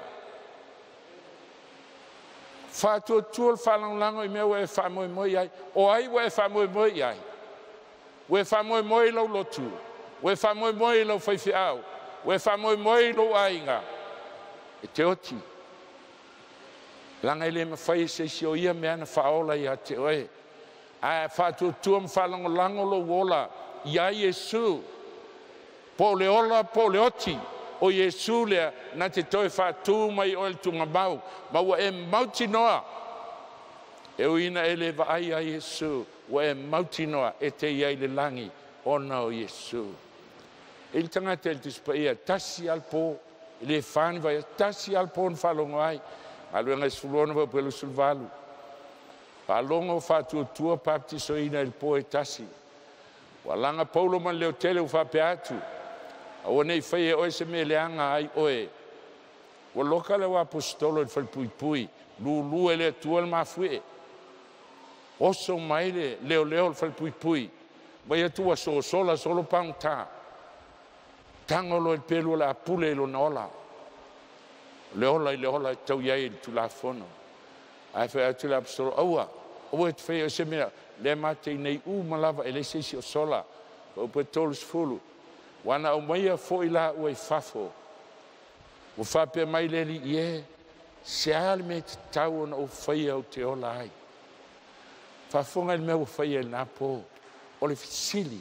Faatuatua le faalagolago i mea ua e faamoemoe i ai. O ai ua e faamoemoe i ai? Ua e faamoemoe i lou lotu, ua e faamoemoe i lau faifeau, ua e faamoemoe i lou aiga, e te oti. Leaga e le mafai e se isi o ia mea na faaola ia te oe. Ae faatuatua ma faalagolago lou ola ia Iesu, po o le ola po o le oti, o Iesu lea na te toe faatu mai oe i le tuugamau, ma ua e mautinoa, e ui ina e le vaai ia Iesu, ua e mautinoa e te i ai i le lagi ona o Iesu. E i le tagata i le Tusi Paia, tasi lava le po, e le fa ni vaiaso, tasi lava le po na faalogo ai. Galuega 16 fuaiupu 28. Faalogo faatuatua papatisoina i le po e tasi. Ua laga Paulo ma le leotele ua faapea atu, aua ne i faia e oe se mea leaga ai oe. Ua loka le aposetolo i le falepuipui, lulu e le Atua le mafuie. Oso mai le leoleo o le falepuipui, mai atu ua sosola solo pagota. Tago loa i le pelu o le apule i lona ola. O le ola i le ola e tau i ai i le Tulafono. Ae fai atu le aposetolo, aua, aua e te faia se mea, lea matei nei uma lava e leai se isi o sola. Fuaiupu e 30. Ua na aumaia foi la ua i fafo. Ua faapea mai le Alii e, se a le mea tatau ona ou faia ou te ola ai. Faafofoga i le mea ua faia i lena po. O le fesili,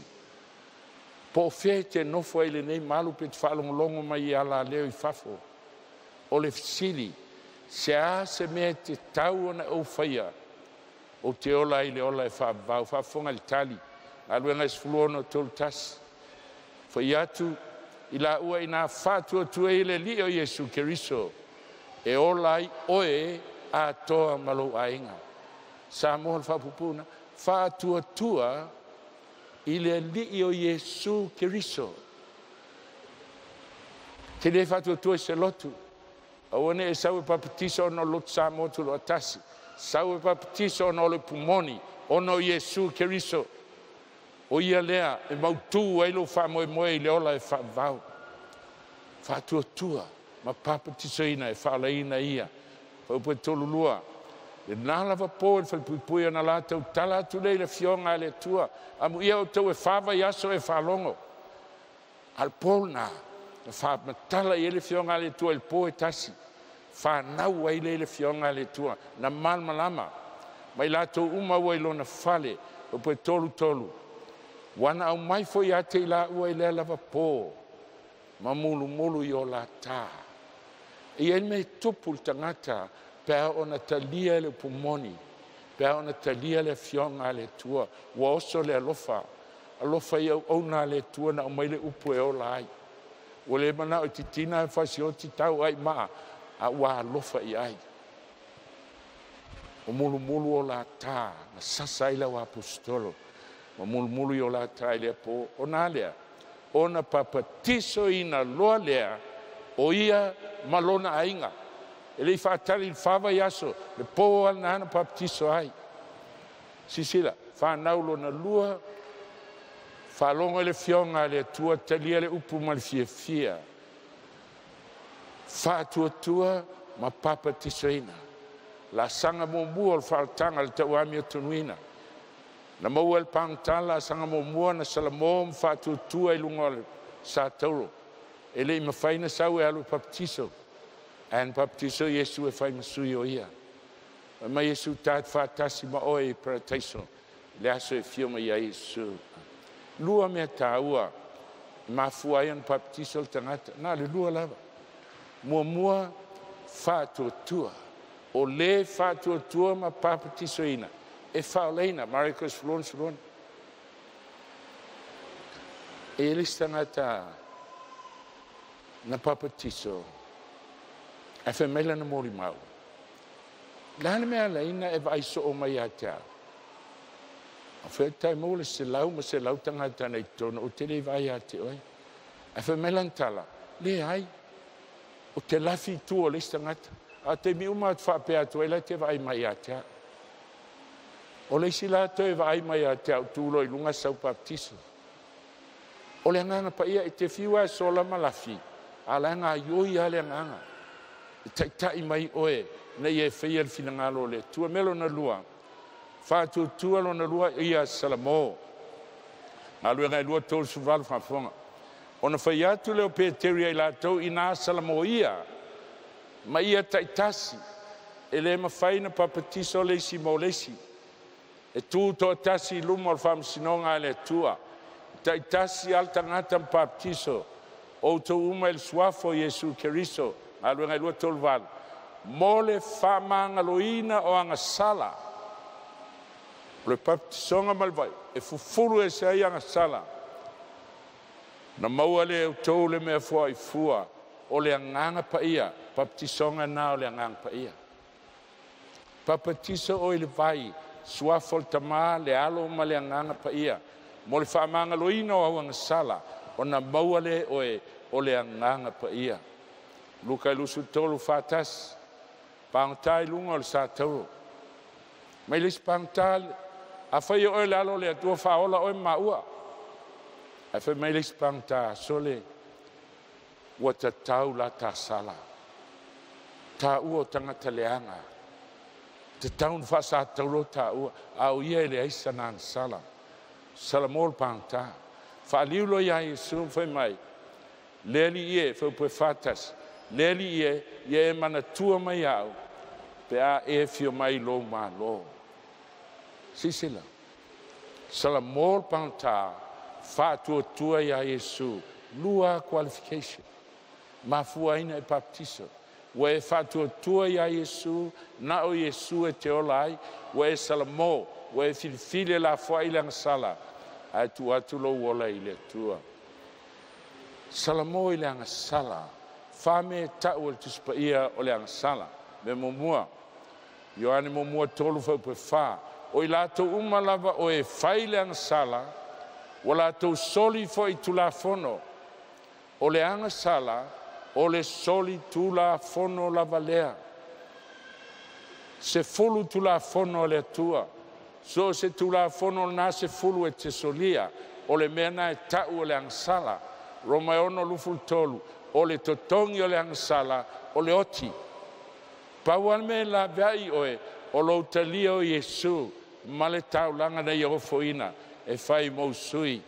po o fea e te nofo ai i lenei malu pe te faalogologo mai i alaleo i fafo. O le fesili, se a se mea tatau ona ou faia ou te ola ai le ola e faavavau. Faafofoga i le tali, Galuega 16:31. Fai atu i laua ina faatuatua i le Alii o Iesu Keriso, e ola ai oe atoa ma lou aiga. Samoa le faapupuna, faatuatua i le Alii o Iesu Keriso. Te le faatuatua i se lotu. Aua ne i sau e papatiso ona o le lotu Samoa Tutoatasi. Sau e papatiso ona o le pumoni, ona o Iesu Keriso. O ia lea e mautu ai lou faamoemoe i le ola e faavavau. Faatuatua ma papatisoina e faalaina ia. Fuaiupu e 32. Lena lava po i le falepuipui ona latou tala atu lea i le afioga a le Atua. Amuia outou e fa vaiaso e faalogo. A o le po lena, na faamatala i ai le afioga a le Atua i le po e tasi. Fanau ai lea i le afioga a le Atua, na malamalama mai latou uma ua i lona fale. Fuaiupu e 33. Ua na aumai foi ia te i laua i lea lava po, ma mulumulu i o lata. E i ai le mea e tupu i le tagata pe a ona talia le upu moni, pe a ona talia le afioga a le Atua, ua oso le alofa, alofa i auauna a le Atua na aumai le upu e ola ai. Ua le manao i titina e fasioti tau ai maa, a ua alofa i ai. O mulumulu o lata, na sasa ai lau aposetolo, ma mulumulu i o lata i lea po. O nā lea, ona papatisoina loa lea, o ia ma lona aiga. E le i faatali i le fa vaiaso, le po lava lena na papatiso ai. Sisila, whanau lona lua, whalongo le fionga le atua, talia le upu ma le fiafia. Whaatuatua ma papatisoina. La sanga muamua o le faaletaga le tauami o tonuina. Na maua le pagota la saga muamua na salamo ma faatuatua i luga o le satauro. E le i mafai na sau e alu i papatiso. Ae na papatiso Iesu e fai ma sui o ia. Mai Iesu tātu whātasi ma oe i parataiso. Le aso e fio mai ai Iesu. Lua mea tāua. Mafua ai ana papatiso le tagata. Na le lua lava. Muamua faatuatua. O le faatuatua ma papatisoina. E faoleina, Mariko 16. E le tagata na papatiso. E fai mai lana molimau. Le a le mea laina e vaai soo mai ia te au. A fai tai mo le selau ma selau tagata nei totonu, o te le vaai ia te oe. E fai mai lana tala, le ai, o te lafi i tua o le isi tagata. A te mi uma atu faapea atu ai la te vaai mai ia te au. O le isi latou e vaai mai ia te au tulo i luga sau baptiso. O le agaga paia e te fiu a e sola ma lafi, a la ngā ioi a le agaga. E taitai mai oe, nei e whaia le finagalo le Atua. Mea lona lua, whaatuatua lona lua ia Salamo. Galuega e 2:38 faafofoga. Ona fai atu leo Peteri ai latou ina Salamo ia, ma ia taitasi, e le mafai na papatiso le isi mo le isi. E tū toatasi i luma o le faamasinoga a le Atua. Taitasi al tagata ma papatiso, o outou uma i le suafa o Iesu Keriso. Galuega e 2:38. Mo le faamagaloina o agasala. O le papatisoga ma le vai, e fufulu e se ai agasala. Na maua le outou le mea foaifua, o le agaga paia, papatisoga na o le agaga paia. Papatiso o i le vai, suafa o le tamā, le alo ma le agaga paia. Mo le faamagaloina o au agasala, ona maua le oe o le agaga paia. Luka 23:41, pagota i luga o le satauro. Mai le isi pagota, a fai oe le alo o le Atua faaola oe maua. Ae fai mai le isi pagota, sole, ua tatau la tasala. Tāua o tagata leaga. Tatau na faasatauro tāua, a o ia e leai sana agasala. Salamo le pagota. Faaliu loa ia Iesu fai mai, le alii e, faupu e fatasi, le alii e, ia e manatua mai au, pe a e fio mai lou malo. Sisila, Salamo le pagota, faatuatua ia Iesu, lua qualification, mafua aina e baptiso. Ua e faatuatua ia Iesu, na o Iesu e te ola ai, ua e Salamo, ua e filifili e lafoai le agasala, ae tuu atu lou ola i le Atua. Salamo i le agasala, whame tau o le tusipaia o le agasala. Me muamua, Ioane muamua 3:4, o i latou uma lava o e fai le agasala, ua latou soli foi tulafono. O le agasala, o le soli tulafono lava lea. 10 tulafono o le Atua. So se tulafono na 10 e te solia, o le mea na e tau o le agasala. Roma 6:23, o le totogi o le agasala, o le oti. Pau ale me la veai oe, o lou talia o Iesu, ma le taulaga na ia ofoina, e fai mou sui.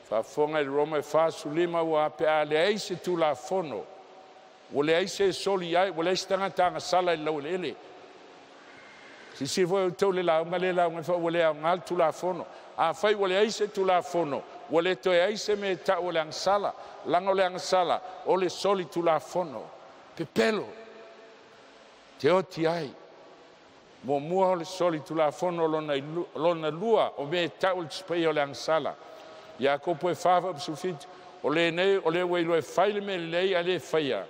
Faafofoga i le Roma e 45, ua ape a leai se tulafono, ua leai se soli ai, ua leai se tagata agasala i le laueleele. Sisi foi outou le lauga le lauga fa ua le aoga le tulafono. A fai ua leai se tulafono, ua le toe ai se mea e tau o le agasala. Laga o le agasala, o le soli tulafono. Pepelo, te oti ai. Muamua o le soli tulafono lona lua, o mea e tau le tusipaia o le agasala. Iakopo e 4:7, o le nei, o le ua iloa e fai le mea lelei a le faia,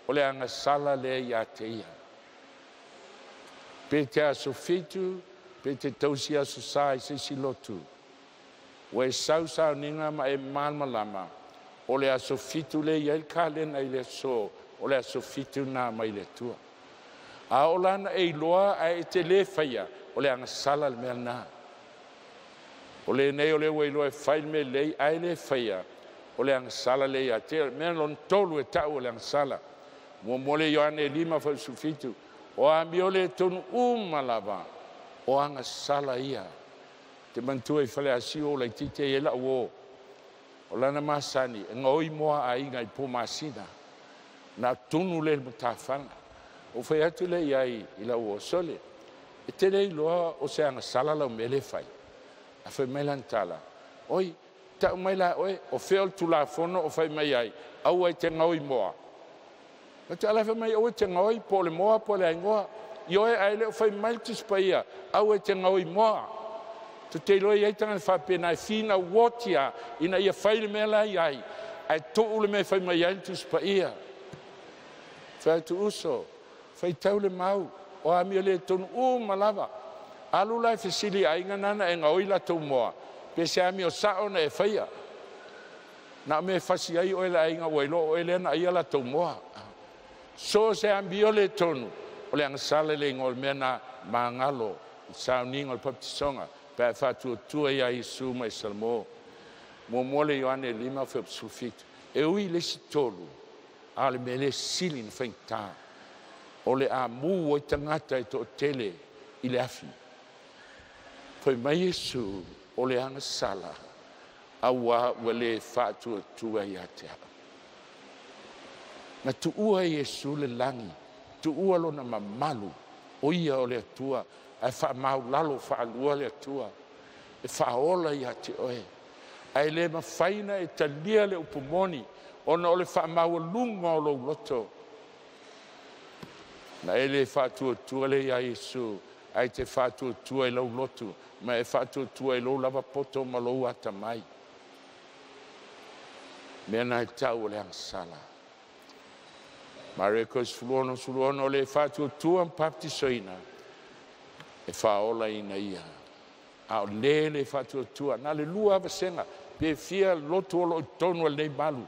o le agasala lea ia te ia. Pe te aso 7, pe te tausi aso sa i seisi lotu. Ua e sau sauniga ma e malamalama, o le aso 7 le ia i le kalena i le aso, o le aso 7 nā mai le Atua. A o lana e iloa ae e te le faia, O le agasala le mea lena. O lenei o le ua iloa e fai le mea lelei ae le faia, o le agasala lea ia te oe. Mea lona tolu e ta'u o le agasala. 1 le Ioane 5:17, o amio le tonu uma lava, o agasala ia. Te manatua i Faleasiu o laitiiti ai la'u uō, o lana masani e gaoi moa a aiga i po masina na tunu lea i le matafaga. Ou fai atu lea i ai i la'u uō, “Sole, e te le iloa o se agasala lau mea lea e fai?” Ae fai mai lana tala, “Oi, ta'u mai la e oe, o fea o le Tulafono o fai mai ai, aua e te gaoi moa?” Ae la e fai mai aua e te gaoi, po o le moa po o le aigoa. Ioe, ae le o fai mai le Tusi Paia aua e te gaoi moa. Tou te iloa e i ai tagata faapena e finau oti lava ina ia fai le mea la e i ai, ae tuu le mea e fai mai ai le Tusi Paia. Fai atu, “Uso, faitau le mau, o amio le tonu uma lava. Alu la e fesili i aiga na na e gaoi latou moa, pe se amio sa'o na e faia. Na o mea e fasi ai oe e le aiga ua iloa o oe lea na aia latou moa.” So o se amio le tonu, o le agasala le igoa o le mea na magalo i sauniga o le papatisoga pe a e faatuatua iā Iesu ma e salamo. 1 le Ioane 5:17. E ui i le isi tolu, a o le mea lea e sili ona faigata, o le amu ai tagata e to'atele i le afi. Fai mai Iesu, o le agasala, auā ua le faatuatua ia te a'u. Na tuua e Iesu le lagi, tuua lona mamalu, o ia o le Atua, ae faamaulalo faalua le Atua e faaola ia te oe. Ae le mafai ona e talia le upu moni ona o le faamaualuga o lou loto. Na e le faatuatua lea iā Iesu, ae te faatuatua i lau lotu ma e faatuatua i lou lava poto ma lou atamai. Mea na e tau o le agasala. Mareko 16:16, o le faatuatua ma papatisoina e faaolaina ia, a o le le faatuatua na le lua vasega. Pe fia lotu o lo o i totonu o lenei malu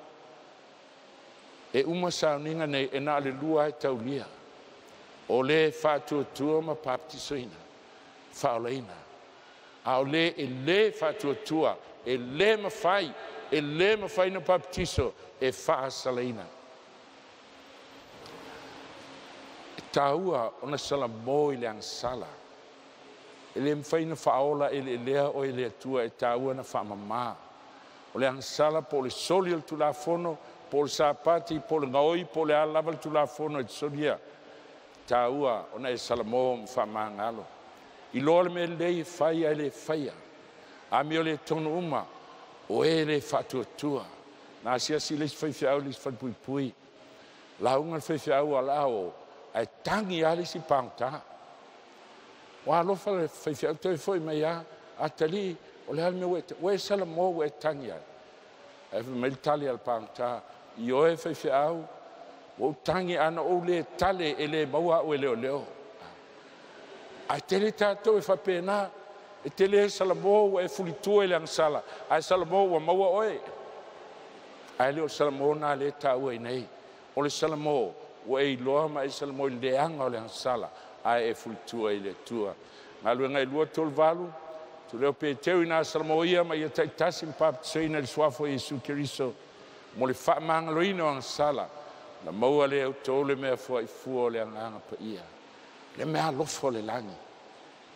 e uma sauniga nei, e na o le lua e taulia, o le faatuatua ma papatisoina faaolaina, a o le e le faatuatua e le mafai, e le mafai ona papatiso e faasalaina. E taua ona salamo i le agasala. E le mafai ona faaola eleelea oe e le Atua, e taua na faamamā. O le agasala po o le soli o le Tulafono, po o le Sapati, po o le gaoi, po o le a lava le Tulafono e te solia, e taua ona e salamo ma faamagalo. Iloa le mea lelei e fai ae le faia. Amio le tonu uma, o e le faatuatua. Na asiasi le isi faifeau i le isi falepuipui. Lauga le faifeau alao ae tagi lava le isi pagota. Ua alofa le faifeau toe foi mai lava, “Atalii, o le a le mea ua e, ua e salamo ua e tagi ai?” Ae fai mai le tali a le pagota, “Ioe faifeau, ua ou tagi, ana ou le tale e le maua au e leoleo.” Ae tele tatou e faapena, e te le salamo ua e fulitua i le agasala, ae salamo ua maua oe. Ae le o le salamo lena lea e taua i inei. O le salamo ua e iloa ma e salamo i le leaga o le agasala, ae e fulitua i le Atua. Galuega e 2:38, Tuleo Peteru ina salamo ia ma ia taitasi ma papatisoina i le suafa o Iesu Keriso mo le faamagaloina o agasala, na maua lea e outou le mea foaifua o le Agaga Paia, le mea alofa o le lagi.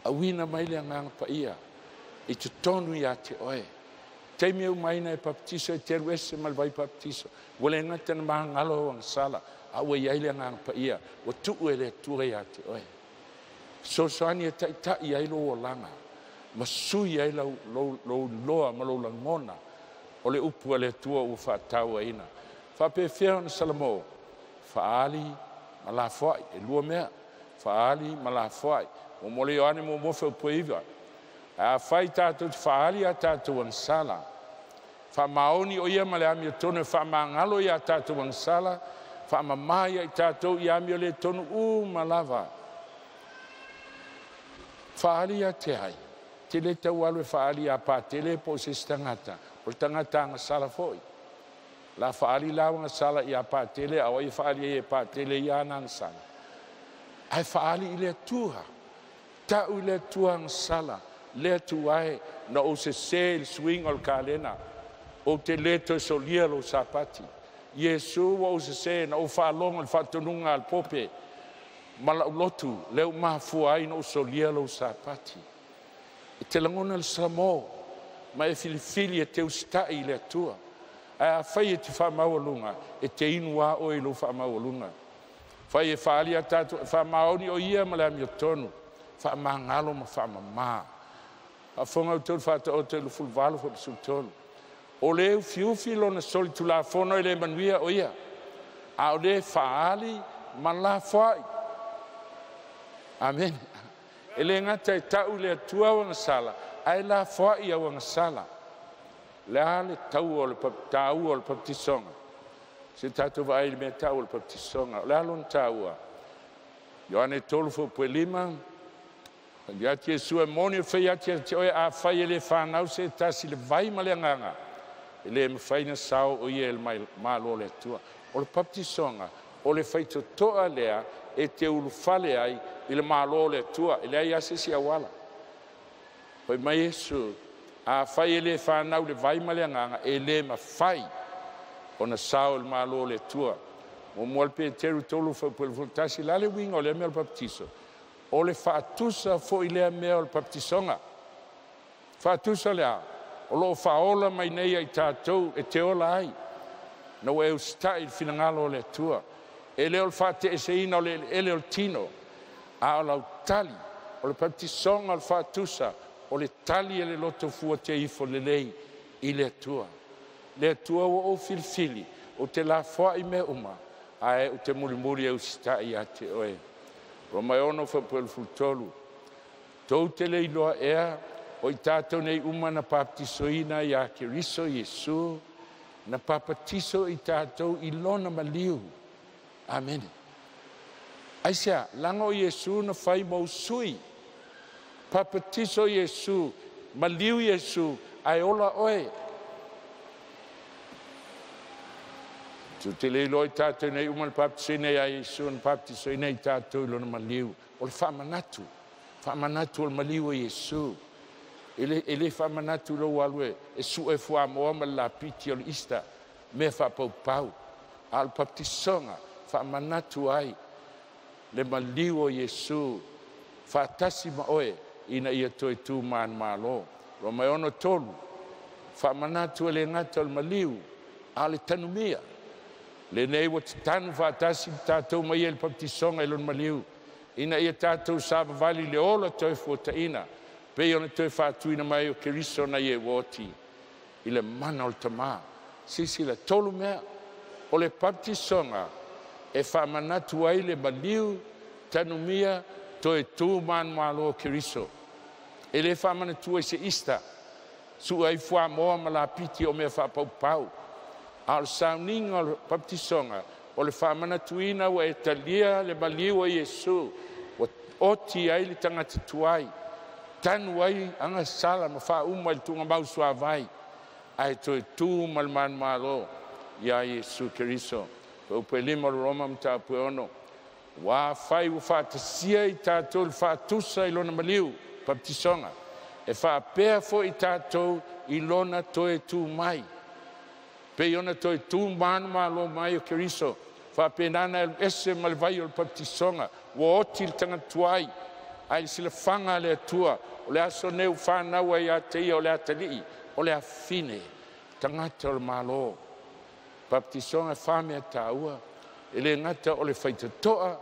Auina mai le Agaga Paia i totonu ia te oe. Taimi e umaina e papatiso e te alu ese ma le vai papatiso. Ua le gata na magalo au agasala, a ua i ai le Agaga Paia, ua tuu e le Atua ia te oe. Fesoasoani e taitai ai lou olaga, ma sui ai lou iloa ma lou lagona o le upu a le Atua ua faatauaina. Faapefea ona salamo? Faali ma lafoai, e lua mea. Faali ma lafoai. 1 le Ioane 1:9. Ae afai tatou te faali a tatou agasala, faamaoni o ia ma le amiotonu e faamagalo ia tatou agasala, faamama ia i tatou i amio le tonu uma lava. Faali ia te ai, te le tau alu e faali ia Patele po o se isi tagata, o le tagata agasala foi. La faali lau agasala ia Patele, a o ai e faali ai e Patele ia ana agasala. Ae faali i le Atua. Ta'u i le Atua agasala le Atua e na ou sesē i le suiga o le kalena, ou te lē toe solia lou Sapati. Iesu, ua ou sesē na ou faalogo i le faatonuga a le Pope ma la'u lotu lea ua mafua ai ona ou solia lou Sapati. E te lagona le salamo ma e filifili e te usitai i le Atua. Ae afai e te faamaualuga, e te inu a oe i lou faamaualuga. Fai e faaali a tatou e faamaoni o Ia ma le amiotonu, faamagalo ma faamamā. Faafofoga outou i le Faataoto e 28 13, o le ufiufi lona solitulafono e le manuia o ia, a o le faaali ma lafoai. Amene. E le gata e ta'u i le Atua au agasala, ae lafoai au agasala. Le a le taua o le tāua o le papatisoga? Se tatou vaai i le mea ta'u o le papatisoga. O le a lona tāua? Ioane 3:5. Fai atu Iesu, e moni ou te fai atu ia te oe, afai e le fanau se tasi i le vai ma le Agaga, e le mafai ona sao o ia i le Malo o le Atua. O le papatisoga o le faitotoa lea e te ulufale ai i le Malo o le Atua. E leai lava se isi auala. Fai mai Iesu, afai e le fanau i le vai ma le Agaga, e le mafai ona sao i le Malo o le Atua. Muamua le Peteru 3:11. Le a le uiga o lea mea o le papatiso? O le faatusa foi lea mea o le papatisoga. Faatusa le a? O loo faaola mai nei ai tatou e te ola ai, na ua e usitai i le finagalo o le Atua. E le o le faateeseina o le eleele o le tino, a o lau tali. O le papatisoga o le faatusa o le tali e le loto fua te ifo lelei i le Atua. Le Atua ua ou filifili, ou te lafoai mea uma, ae ou te mulimuli e usitai ia te oe. Roma e 6:13. Tou te le iloa ea o i tatou nei uma na papatisoina iā Keriso Iesu, na papatiso i tatou i lona maliu? Amene. Aisea? Laga o Iesu na fai mo sui. Papatiso Iesu, maliu Iesu, ae ola oe. Tou te le iloa i tatou nei uma na papatisoina iā Iesu, na papatisoina i tatou i lona maliu. O le faamanatu, faamanatu o le maliu o Iesu. E le faamanatu lou alu e su'e fuamoa ma le lapiti o le Ista, mea faapaupau. A o le papatisoga faamanatu ai le maliu o Iesu faatasi ma oe ina ia toe tu manumalo. Roma e 6:3, faamanatu e le gata o le maliu, a o le tanumia. Lenei ua tatanu faatasi tatou mai ia i le papatisoga i lona maliu, ina ia tatou savavali i le ola toe fuataina, pei ona toe faatuina mai o Keriso nai e ua oti i le mana o le Tamā. Silasila, tolu mea. O le papatisoga e faamanatu ai le maliu, tanumia, toe tu manumalo o Keriso. E le faamanatua i se Ista, su'e ai fuamoa ma lapiti o mea faapaupau. A o le sauniga o le papatisoga o le faamanatuina ua e talia le maliu o Iesu, ua oti ai le tagata tuai, tanu ai agasala ma faauma i le tuugamau suavai, ae toe tu ma le manumalo iā Iesu Keriso. 5 o le Roma mataupu e 6. Ua afai ua faatasia i tatou le faatusa i lona maliu, papatisoga, e faapea foi tatou i lona toe tu mai. Pei ona toe tu manumalo mai o Keriso, faapena na alu ese ma le vai o le papatisoga, ua oti le tagata tuai, ae i le silafaga a le Atua, o le aso nei ua fanau ai ia te ia o le atalii, o le afine, tagata o le Malo. Papatisoga e fa mea tāua, e le gata o le faitotoa,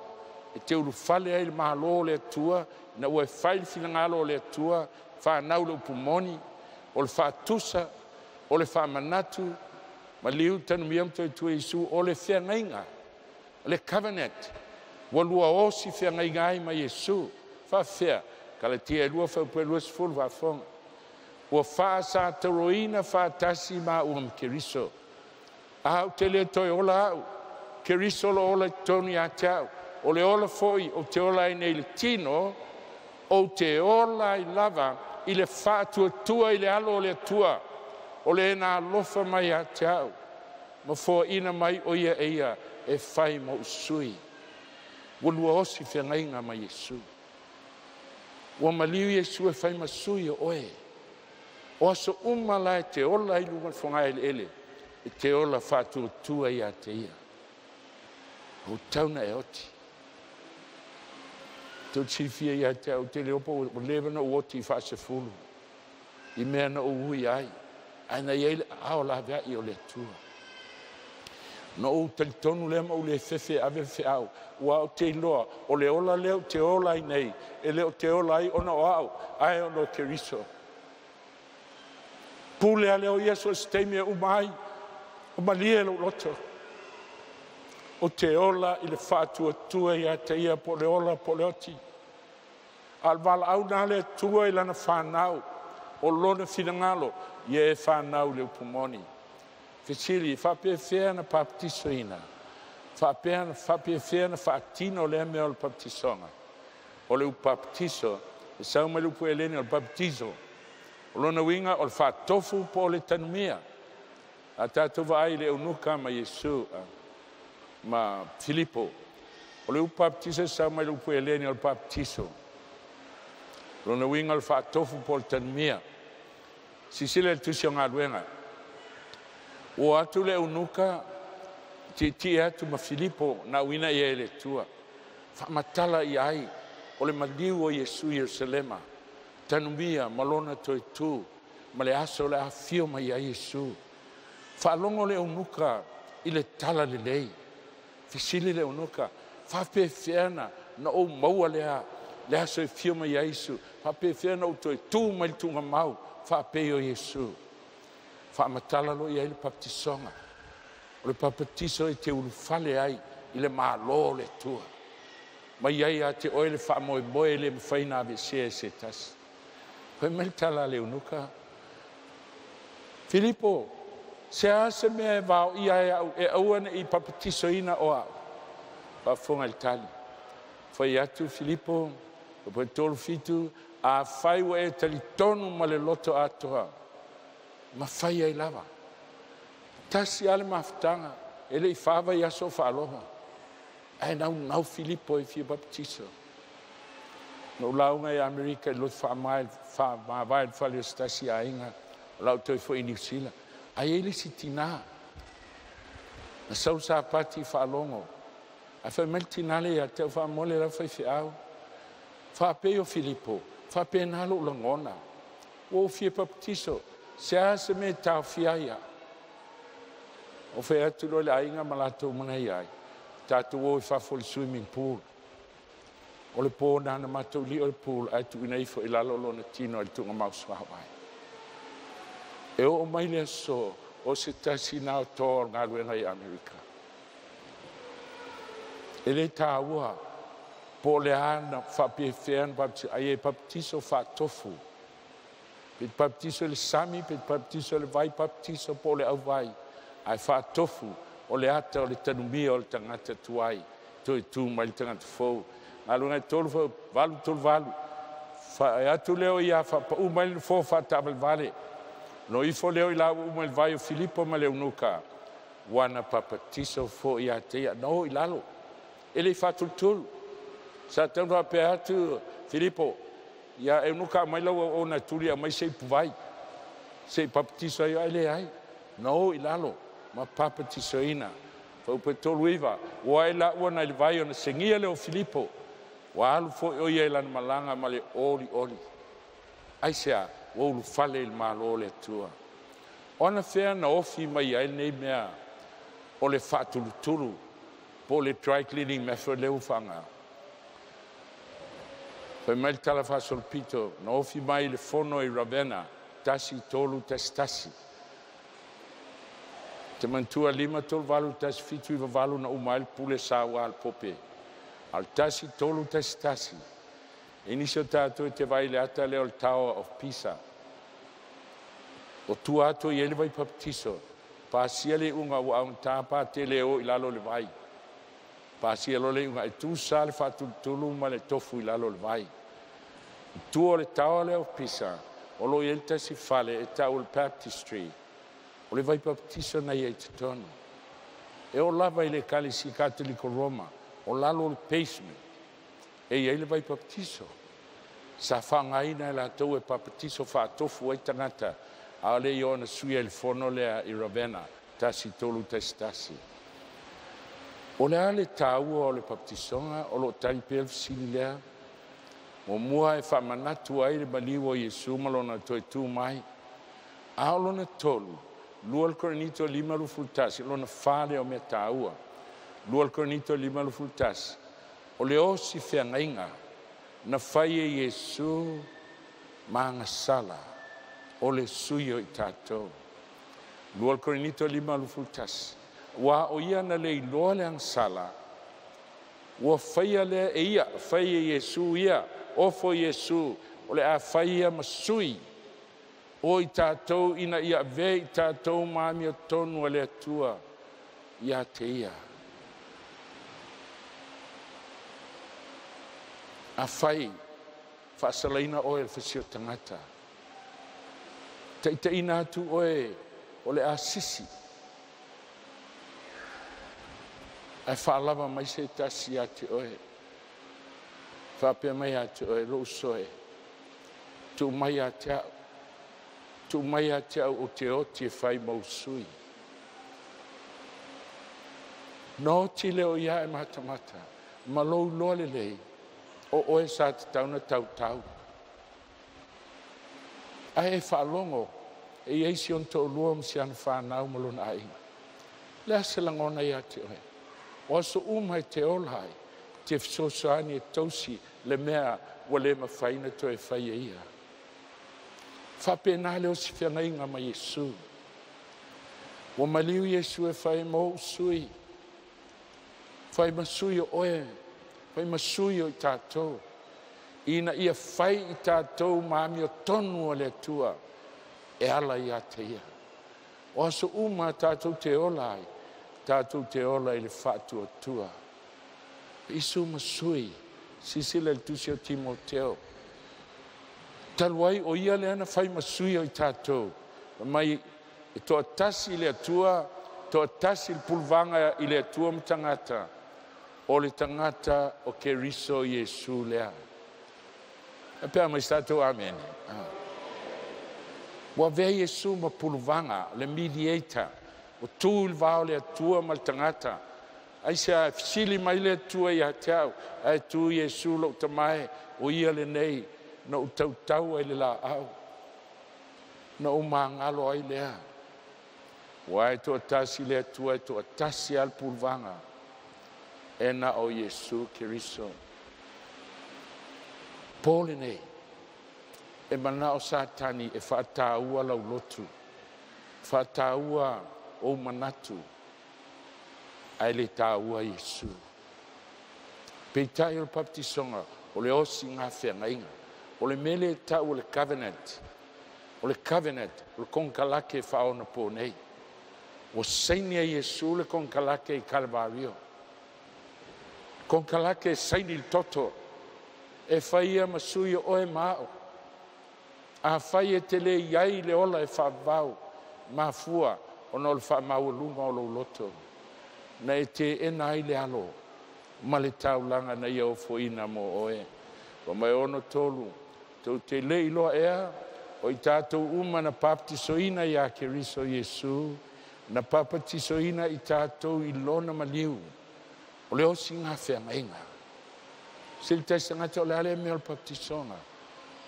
e te ulufale ai le Malo o le Atua, ina ua e fai le finagalo o le Atua, fanau le upu moni, o le faatusa, o le faamanatu, maliu tanumia ma toe tua Iesu, o le feagaiga, le covenant, ua lua osi feagaiga ai ma Iesu. Faafefea? Kalatia 2:20. Faafofoga. Ua faasatauroina faatasi maua ma Keriso. A ou te le toe ola au, Keriso lo ola i totonu ia te au. O le ola foi ou te ola ai nei i le tino, ou te ola ai lava i le faatuatua i le alo o le Atua, o le na alofa mai ia te au, ma foaina mai o ia e ia e fai ma ou sui. Ua lua osi feagaiga ma Iesu. Ua maliu Iesu e fai ma sui o oe. O aso uma la e te ola i luga o le fogaeleele, e te ola faatuatua ia te ia. Ua tatau ona e oti. Tou te silafia ia te au, ou te le iloa po ua leva ona ou oti faasefulu i mea na ou ui ai, ae na i ai le aao laveai o le Atua. Na ou talitonu lea ma ou le fefe e ave le feau, aua ou te iloa o le ola lea ou te ola ai nei, e le o te ola ai ona o au, ae ona o Keriso. Pule lava lea o Ia so o se taimi e uma ai, ua malie lou loto. Ou te ola i le faatuatua ia te Ia, po o le ola po o le oti. A o le valaau lena a le Atua i Lana fanau, o Lona finagalo, ia e fanau i le upu moni. Fesili, e faapefea ona papatisoina? Faapefea ona faatino lea mea o le papatisoga? O le upu papatiso, e sau mai le upu Eleni o le baptizo. O lona uiga o le faatofu po o le tanumia. A tatou vaai i le eunuka ma Iesu ma Filipo, o le upu papatiso e sau mai le upu Eleni o le baptizo. O lona uiga o le faatofu po o le tanumia. Silasila i le tusi o galuega. Ua o atu le eunuka tietie atu ma Filipo na auina i ai e le Atua. Faamatala i ai o le maliu o Iesu i Ierusalema, tanumia ma lona toe tu ma le aso o le afio mai ai Iesu. Faalogo le eunuka i le tala lelei. Fesili le eunuka, faapefea na ou maua lea le aso e fio mai ai Iesu, faapefea na ou toe tu mai le tuugamau faapei o Iesu. Faamatala loa i ai le papatisoga. O le papatiso e te ulufale ai i le Malo o le Atua. Ma i ai ia te oe le faamoemoe e le mafai ona aveesea e se tasi. Fai mai le tala a le eunuka, Filipo, se a se mea e vaoia ai au e aua ne i papatisoina o au? Faafofoga i le tali. Fai atu Filipo, 37, afai ua e talitonu ma le loto atoa, mafai ai lava. Tasi lava le mafutaga, e le i fa vaiaso o faalogo, ae naunau Filipo e fia baptiso. Na ou lauga i Amerika i le lotu faamavae i le fale o se tasi aiga, o lau toe foi i Niu Sila. Ae i ai le isi tinā, na sau le Sapati i faalogo, ae fai mai le tinā lea ia te au, faamolemole lau faifeau. Faapei o Filipo, faapena lou lagona. Ua ou fia baptiso, se a se mea e taofia ai au. Ou fai atu loa i le aiga ma latou uma na i ai, tatou o i fafo i le swimming pool. O le po na na matou lio i le pool ae tuuina ifo i lalo lona tino i le tuugamau suavai. E oo mai le aso o se tasi na o toa o le galuega i Amerika. E le taua po o le a na faapefea na baptiso, ai e baptiso faatofu. Pe te baptiso i le sami, pe te baptiso i le vai baptiso po o le auvai. Ae faatofu o le ata o le tanumia o le tagata tuai, toe tu mai le tagata fou. Galuega e 3 8 3 8. Fai atu lea ia faapau mai le nofoa faataavalevale. No ifo lea i lau uma i le vai o Filipo ma le eunuka. Ua na papatiso foi ia te ia. Na o i lalo. E le i faatulutulu. Sa tau faapea atu Filipo, ia eunuka aumai lau auauna e tuli aumai se ipuvai. Se i papatiso ai, ai le ai. Na o i lalo ma papatisoina. Faupe 3 9. Ua e la ua na i le vai ona segia lea o Filipo. Ua alu foi o ia i lana malaga ma le oli oli. Ai se a, ua ulufale i le Malo o le Atua. O ana fea na ofi mai ai lenei mea o le faatulutulu po o le dry cleaning method lea ua faaaoga. Fai mai le tala faasolopito, na ofi mai i le fono i Ravenna, 1 3 1 1. Te manatua 5 3 8 1 7 9 8 na uma ai le pule saua a le Pope. A o le 1 3 1 1. E nisi o tatou e te vai i le ata lea o le Tower of Pisa. O tua atu i ai le vai papatiso. Pasia le iuga ua augata pa tele o i lalo o le vai. Pasia loa le iuga e tusa le faatulutulu ma le tofu i lalo o le vai. I tua o le Tower lea of Pisa, o lo o i ai le tasi fale e tau o le Baptistry. O le vai papatiso na ia i totonu. E oo lava i le Ekalesia Katoliko Roma, o lalo o le basement, e i ai le vai papatiso. Sa faaaogaina e latou e papatiso faatofu ai tagata, a o le i oo ina suia i le fono lea i Ravenna 1311. O le a le taua o le papatisoga? O lo o tali pea le fesili lea. Muamua e faamanatu ai le maliu o Iesu ma lona toe tu mai. A o lona tolu, 2 Korinito 5:21, lona fa lea o mea taua. 2 Korinito 5:21, o le osi feagaiga na fai e Iesu ma agasala o le sui o i tatou. 2 Korinito 5:21, ua o ia na le iloa le agasala, ua faia lea e ia, fai e Iesu ia, ofo Iesu, o le a fai ia ma sui o i tatou ina ia avea i tatou ma amiotonu a le Atua ia te ia. Afai faasalaina oe e le fasi o tagata, taitaiina atu oe o le asisi, ae faalava mai se tasi ia te oe, faapea mai ia te oe, lou uso e, tuu mai ia te au, tuu mai ia te au ou te oti e fai mau sui. Na oti lea o ia e matamata, ma lou iloa lelei, o oe sa tatau na tautau. Ae e faalogo, e iai si ona toalua ma si ana fanau ma lona aiga. O le a se lagona ia te oe? O aso uma e te ola ai, te fesoasoani e tausi le mea ua le mafai ona toe fai e ia. Faapena le osi feagaiga ma Iesu. Ua maliu Iesu e fai ma ou sui, fai ma sui o oe, fai ma sui o i tatou, ina ia fai i tatou ma amiotonu o le Atua e ala ia te ia. O aso uma tatou te ola ai, tatou te ola i le faatuatua. Iesu ma sui, silasila i le tusi o Timoteo. Talu ai o ia lea na fai ma sui o i tatou, mai e toatasi le Atua, toatasi le puluvaga i le Atua ma tagata, o le tagata o Keriso Iesu lea. E pea mai sa tatou amene. Ua avea Iesu ma puluvaga, le mediator, o tu i le va o le Atua ma le tagata. Ai se a fesili mai le Atua ia te au, ae tu Iesu lou tamae, o ia lenei, na ou tautau ai le laau, na ou magalo ai lea. Ua e toatasi le Atua, e toatasi lava le puluvaga, e na o Iesu Keriso. Po lenei, e manao Satani e faataua lau lotu, faataua ou manatu, ae le taua Iesu. Peitai o le baptisoga, o le osi ngā feagaiga, o le mele e tau o le covenant, o le covenant, o le konekarate faaonapo nei. Ua saini e Iesu le konekarate i Kalvario. Konekarate e saini i le toto, e fai ia ma sui o oe ma au. A fai e te le iai le ola e faavavau, mafua ona o le faamaualuga o lou loto. Na e teena ai le alo ma le taulaga na ia ofoina mo oe. Ua mai ono tolu, tou te le iloa ea, o i tatou uma na baptisoina ia Keriso Iesu, na papatisoina i tatou i lona maliu, o le osi ngā feagaiga. Se le taisi tagata o le a le mea o le baptisoga,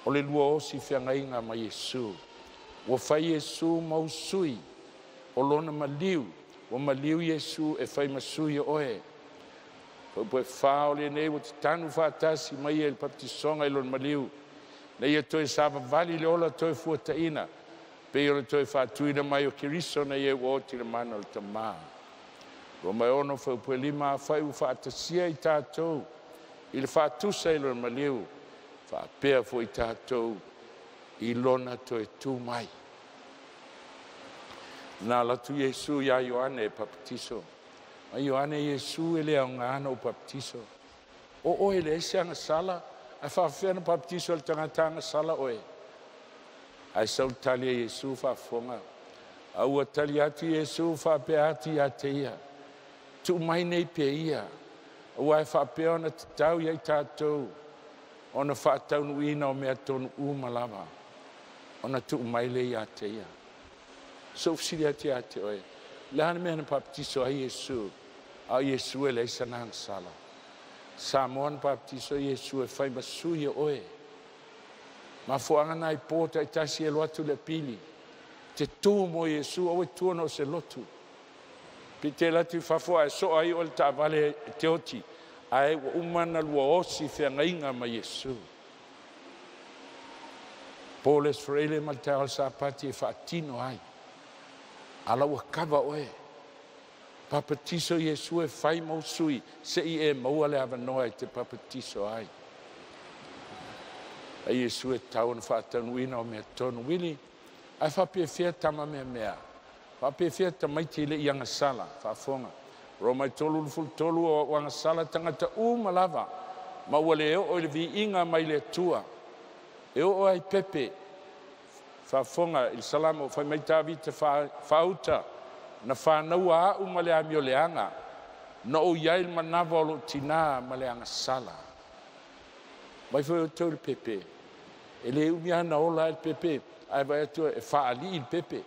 o le lua osi feagaiga ma Iesu. Ua fai Iesu mau sui o lona maliu, ua maliu Iesu e fai ma sui o oe. Foi poe fa o lenei ua tatanu faatasi mai ia i le baptisoga i lona maliu, na ia toe savavali le ola toe fuataina, pei o le toe faatuina mai o Keriso na ia ua oti le mana o le tamā. Ua mai ono foi lima afai ua faatasia i tatou i le faatusa i lona maliu, faapea foi tatou i lona toe tu mai. Na alu atu Iesu ia Ioane e papatiso. A Ioane Iesu e le aoga na ou papatiso. O oe le ese agasala, ae faafefea na papatiso e le tagata agasala oe. Ae sau tali a Iesu faafofoga. A ua tali atu Iesu faapea atu ia te ia. Tuu mai nei pe ia. Ua e faapea ona tatau ia i tatou. Ona faataunuuina o mea tonu uma lava, ona tuu mai lea ia te ia. So fesili atu ia te oe, le a le mea na papatiso ai Iesu, a o Iesu e leai sana agasala? Samoa na papatiso ai Iesu e fai ma sui o oe. Mafuaaga na i po taitasi e alu atu le apili, te tu mo Iesu, aua e tua na o se lotu. Pe te alu atu i fafo ae soa ai oe e le taavale e te oti, ae ua uma ona lua osi feagaiga ma Iesu. Po le Aso Faraile ma le taeao o le Sapati e faatino ai, a la ua kava oe. Papatiso Iesu e fai ma ou sui, se i e maua le avanoa e te papatiso ai. A Iesu e tatau ona faataunuuina o mea tonu. Wili, ae faapefea tama meamea? Faapefea tamaiti e le i agasala? Faafofoga. Roma 3:23, o agasala tagata uma lava, ma ua le oo i le viiga mai le Atua. E oo ai pepe. Faafofoga i le Salamo, fai mai Tavita faauta, na fanaua au ma le amioleaga, na ou i ai le manava o lou tinā ma le agasala. Mai foi outou le pepe, e le umi lava na ola ai le pepe, ae vaai atu e faalii le pepe,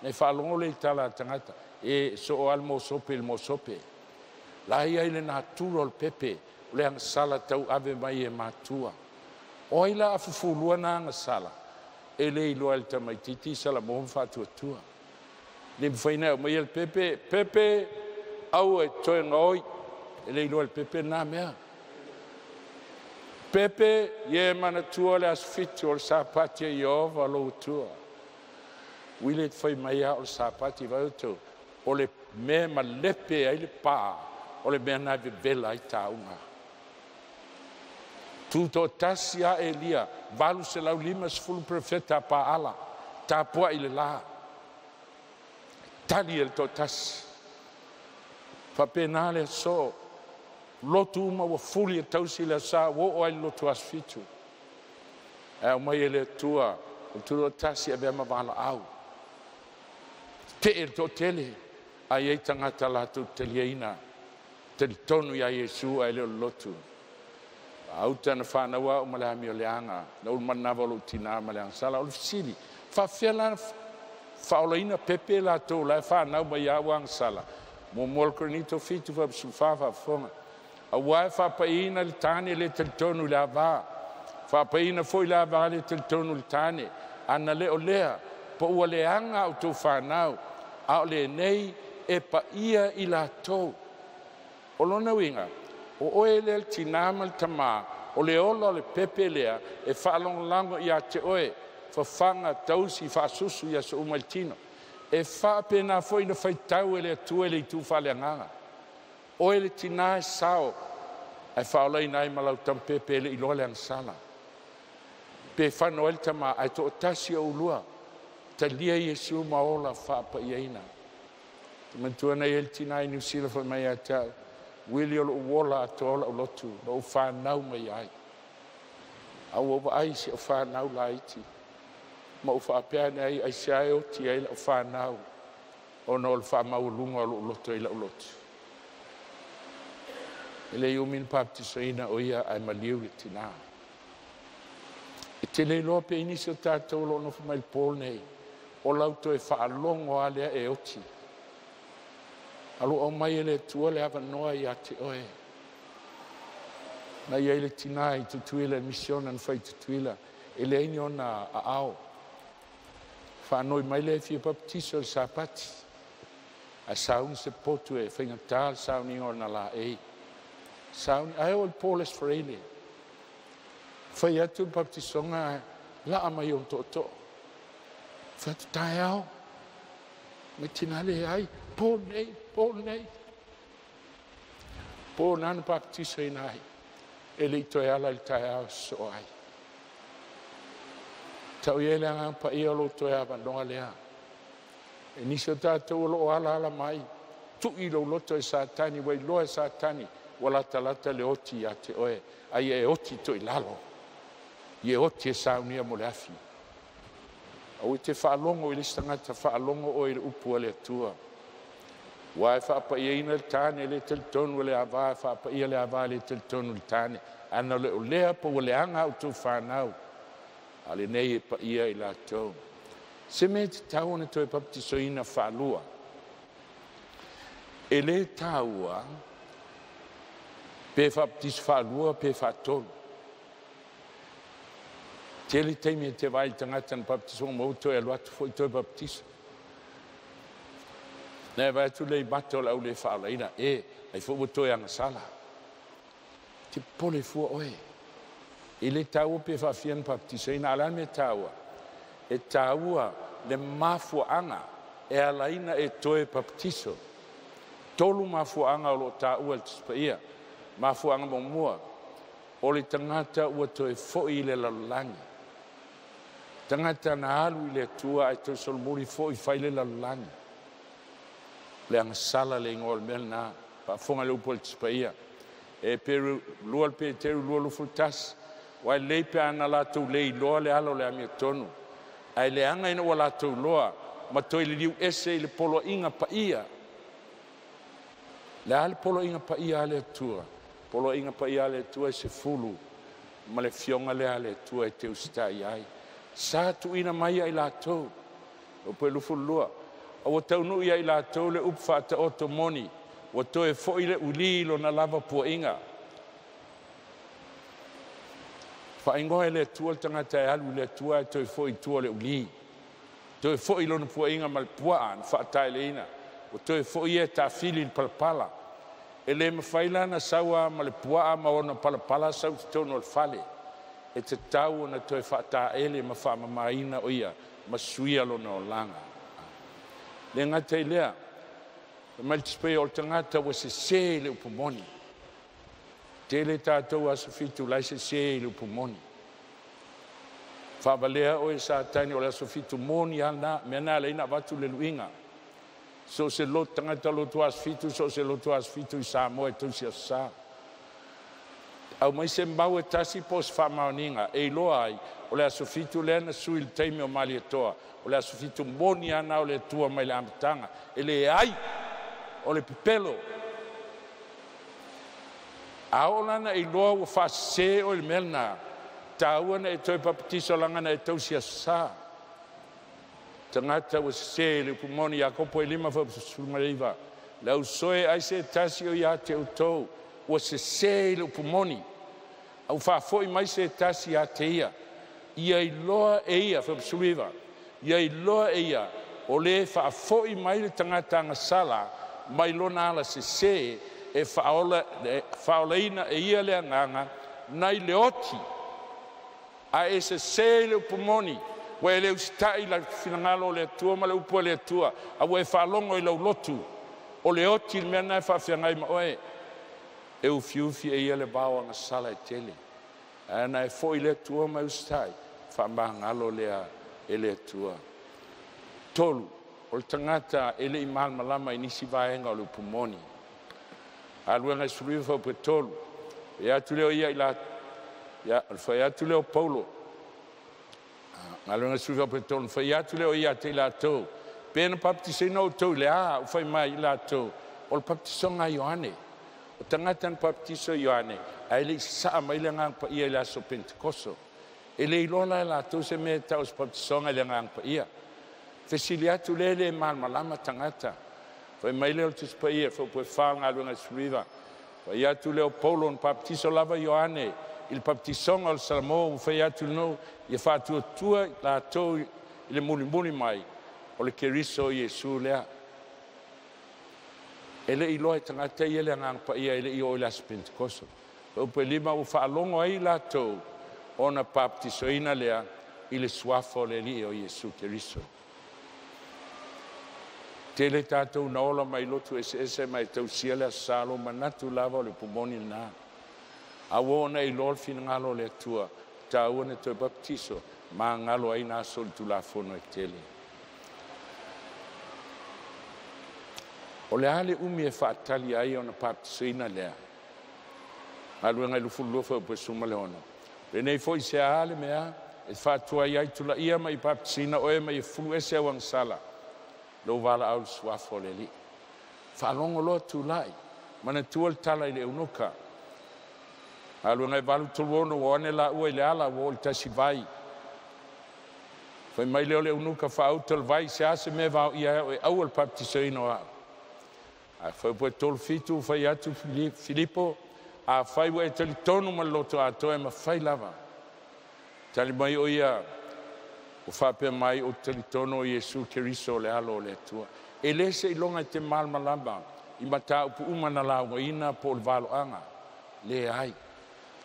na e faalogo lea i tala a tagata, e soo lava le mosope i le mosope. La e i ai le natura o le pepe, o le agasala tauave mai e matua. O ai la a fufulua na agasala, e le iloa e le tamaitiiti Salamo ma faatuatua. Le mafai ona aumaia le pepe, pepe, aua e toe gaoi, e le iloa e le pepe na mea. Pepe, ia e manatua le aso 7 o le Sapati e Ieova lou Atua. Ui le fai mai a o le Sapati vai outou, o le mea malepe ai le pā, o le mea na vevela ai tāuga. Tutoatasi a Elia, 850 profeta Paala, tapuai le la, tali e le toatasi. Faapena le aso, lotu uma ua fuli e tausi le asa, ua oo ai le lotu aso 7. Ae aumai e le Atua, o le tutoatasi avea ma valaau. Tee le toatele, ai ai tagata latou taliaina, talitonu ia Iesu ae le o le lotu. Auta na whānaua au ma le amio leaga, na ulu manava o lou tinā ma le agasala. O le fesili, faafefea la faaolaina pepe latou la e whānau mai au agasala. Muamua o le Korinito 7:14 faafofoga. Aua e faapaiina le tane le talitonu i le avā, faapaina foi le avā le talitonu i le tane. Ana le o lea, po ua leaga au tou whānau, a o lenei e paia i latou. O lona uiga, o oe lea le tinā ma le tamā, o le ola o le pepe lea e faalagolago ia te oe, fafaga tausi faasusu ia so uma i le tino. E faapena foi na faitau e le Atua i le itu faaleagaga. Oe le tinā e sao, ae faaolaina ai ma lau tamapepe e le iloa le agasala. Pe fano ai le tamā, ae toatasi o ulua, talia Iesu ma ola faapaiaina. Te manatua nei e le tinā i Niu Sila foi mai ia te au, Wili o lou ola atoa o lau lotu, na ou whanau mai ai. A ua vaai si o whanau laiti. Ma ou faapea ane ai, ai se ae oti ai lau whanau, ona o le whaamaualuga o lou loto i lau lotu. E le umi na papatisoina o ia ae maliu le tinā. E te le iloa pe nisi o tatou o loo nofo mai le po nei, o lau toe faalogo a lea e oti. Alo au mai e le Atua le avanoa ia te oe. Na ia i le tinā i Tutuila, misiona na fai Tutuila, e leai ni ona aao. Whaanoi mai le fia papatiso le Sapati. A sauni se potu e whaingatā le sauniga o na la ei. Sauni, ae o le po le Aso Faraile. Fai atu le papatisonga laa mai o to'oto'o. Fai atu taeao. Mai tina le ai, po nei, po nei. Po nana papatiso ina ai. E le i toe ala i le taeao so ai. Tau ia le agaga paia o lou toe avanoa lea. E nisi o tatou o loo ala ala mai, tuu lou loto e Satani, ua iloa e Satani, ua latalata le oti ia te oe, ai e oti toi lalo. Ia oti e saunia mo le afi. Aua e te faalogo i le isi tagata, faalogo oe i le upu a le Atua. Ua e faapaiaina le tane le talitonu le ava, faapaia le ava le talitonu le tane. Ana le o lea po ua leaga au tou fanau, a lenei e paia i latou. Se mea tatau ona toe papatisoina faalua. E le taua pe faapatiso faalua pe faatolu. Tele taimi e te vai i tagata na papatiso mo toe alu atu foi toe papatiso. Nei vai atu le mata o le au le faalaina e ai foi ua toe agasala. Te pole fua oe. E le taua pe faafia na papatisoina, a le a le mea taua? E taua le mafuaaga e alaina e toe papatiso. Tolu mafuaaga o lo taua i le Tusi Paia. Mafuaaga muamua, o le tagata ua toe foi i le lalolagi. Tagata na alu i le Atua ae toe solomuli foi fai le lalolagi. Le agasala le igoa o le mea lena. Faafofoga le upu a le Tusi Paia. E Peru lua le Peteru 2:21. Uae lelei pe ana latou le iloa le ala o le amiotonu, ae leaga ina ua latou loa ma toe liliu ese i le poloaiga paia. Le a le poloaiga paia a le Atua? Poloaiga paia a le Atua e 10 ma le fioga lea a le Atua e te usitai ai. Sa tuuina mai ai latou. O pe 22. Ua taunuu ia i latou le upu faataoto moni, ua toe foi le uli lona lava puaiga. Faaigoa e le Atua le tagata e alu i le Atua e toe foi i tua o le uli. Toe foi lona puaiga ma le puaa na faataeleina. Ua toe foi ia e taafili i le palapala. E le mafai la na saua ma le puaa ma ona palapala sau totonu o le fale. E tatau ona toe faataele ma faamamaina o ia ma suia lona olaga. Le gata i lea, mai le Tusi Paia o le tagata ua sese i le upu moni. Tele tatou aso fitu lai sese i le upu moni. Faavalea oe Satani o le aso fitu moni lava lena, mea na ala ai ona avatu le luiga. So o se lotu tagata lotu aso fitu, so o se lotu aso fitu i Samoa e tausi aso sa. Au mai se mau e tasi po o se faamaoniga e iloa ai o le aso fitu lea na sui i le taimi o Malietoa, o le aso fitu moni lava na o le Atua mai le amataga. E leai o le pepelo. A oo la na e iloa ua faasese oe i le mea lena, taua na e toe papatiso laga na e tausi aso sa. Tagata ua sese i le upu moni, Iakopo e 5:19. Le ausoe ai se tasi o ia te outou ua sese i le upu moni, au faafoi mai se tasi ia te ia, ia iloa e ia, 19, ia iloa e ia, o le faafoi mai le tagata agasala mai lona ala sese e faaolaina e ia le agaga nai le oti, a e sese i le upu moni, ua e le usitai la finagalo o le Atua ma le upu a le Atua, a ua e faalogo i lau lotu, o le oti le mea na e faafeagai ma oe, e ufiufi e ia le vao agasala e tele. Ae na e foi le Atua ma e usitai, faamagalo lea e le Atua. 3, o le tagata e le i malamalama i nisi vaega o le upu moni. Galuega 19:3, fai atu leo ia i la, ia, fai atu leo Paulo. Galuega 19:3, fai atu leo ia te i latou. Pe na baptiseina outou i le a, u fai mai i latou, o le baptisoga a Ioane. O tagata na baptiso Ioane, ae le i sasaa mai le Agaga Paia i le aso Pentekoso. E le iloa la e latou se mea e tau o se baptisoga i le Agaga Paia. Fesili atu le le malamalama tagata. Fai mai lea o le Tusi Paia, faupu e 4 Galuega 19. Fai atu lea o Paulo na baptiso lava Ioane i le baptisoga o le Salamo, ua fai atu no ia faatuatua latou i le mulimuli mai o le Keriso Iesu lea. E le iloa e tagata ia le Agaga Paia e le i oo i le aso Pentekoso. Faupu e 5, ua faalogo ai latou ona baptisoina lea i le suafa o le Alii o Iesu Keriso. Tele tatou na ola mai lotu eseese mai tausia le aso sa lo manatu lava o le upu moni lena. A ua ona iloa le finagalo o le Atua, taua na toe baptiso, magalo ai na aso o le Tulafono e tele. O le a le umi e faatali ai ona baptisoina lea. Galuega 22:16. Lenei foi se a le mea e faatua ai tulaia mai baptisina oe mai e fulu ese au agasala, lou valaau le suafa o le Alii. Faalogo loa tulai, manatua le tala i le eunuka. Galuega e 8:36 ua o ane laua i le ala ua oo i le tasi vai. Fai mai lea o le eunuka faauta o le vai, se a se mea e vaoia ai au e aua le papatisoina o au. Ae fuaiupu e 37 fai atu Filipo, afai ua e talitonu ma le loto atoa e mafai lava. Tali mai o ia ua faapea mai ou te talitonu o Iesu Keriso o le alo o le Atua. E le seiloga e te malamalama i mataupu uma na laugaina po o le valoaga. Leai,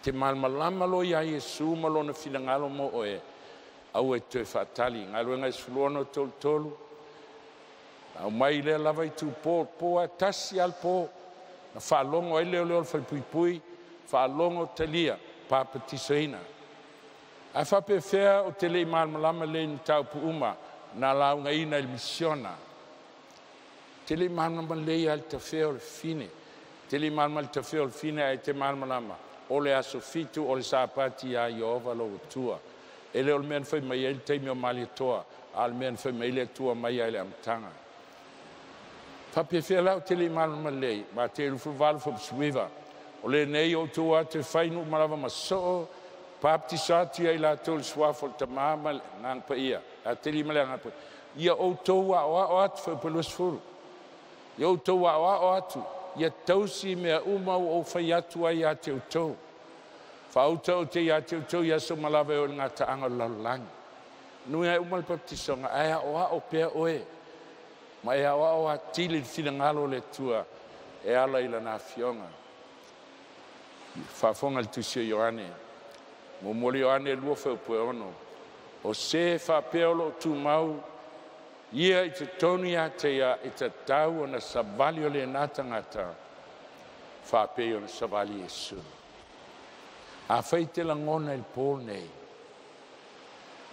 te malamalama loa ia Iesu ma lona finagalo mo oe, aua e te toe faatali. Galuega e 16:33 au mai lea lava i tupo, po a tasi a le po, na faalogo ai lea o le falepuipui, faalogo talia, papatisoina. Ae faapefea o te lei malamalama lelei i mataupu uma na laugaina i le misiona. Te lei malamalama lelei lava i le tafea o le fine. Te lei malamalama i le tafea o le fine ae te malamalama o le aso 7 o le Sapati ia Ieova lou Atua. E le o le mea na fai mai ai le taimi o Malietoa, a o le mea na fai mai ai le Atua mai ai le amataga. Faapefea la o te lei malamalama lelei, Mateo 28:19, o lenei o outou atu e fai nuu malava ma soo, baptiso atu ia i latou i le suafa o le Tama ma le Agaga Paia, a teli ma le Agaga Paia, ia outou aoao atu, fuaiupu 20, ia outou aoao atu, ia tausi mea uma ua ou fai atu ai ia te outou. Faauta o te ia te outou i aso malava e o le gataaga o le lalolagi. Nui ai uma le baptisoga, ae aoao pea oe, ma e aoao atili le finagalo o le Atua e ala i lana afioga. Faafofoga le tusi o Ioane, muamua Ioane 2:6, o se faapea o loo tumau ia i totonu ia te ia e tatau ona savali o lena tagata faapei ona savali Iesu. Afai te lagona i le po nei,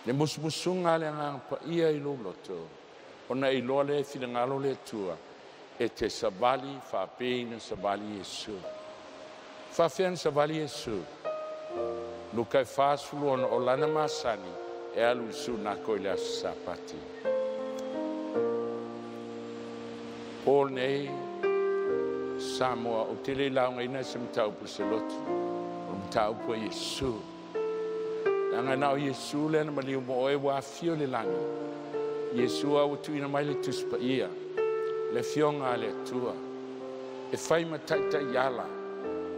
le musumusuga a le Agaga Paia i lou loto, ona e iloa lea e finagalo le Atua e te savali faapei na savali Iesu. Faafefea na savali Iesu? Luka e 46 o lana masani e alu i le sunako i le aso Sapati. Po nei Samoa o te le laugaina se mataupu se lotu, o le mataupu a Iesu. Leaga na o Iesu lea na maliu mo oe ua afio i le lagi. Iesu a ua tuuina mai le Tusi Paia, le afioga a le Atua, e fai ma taitai ala,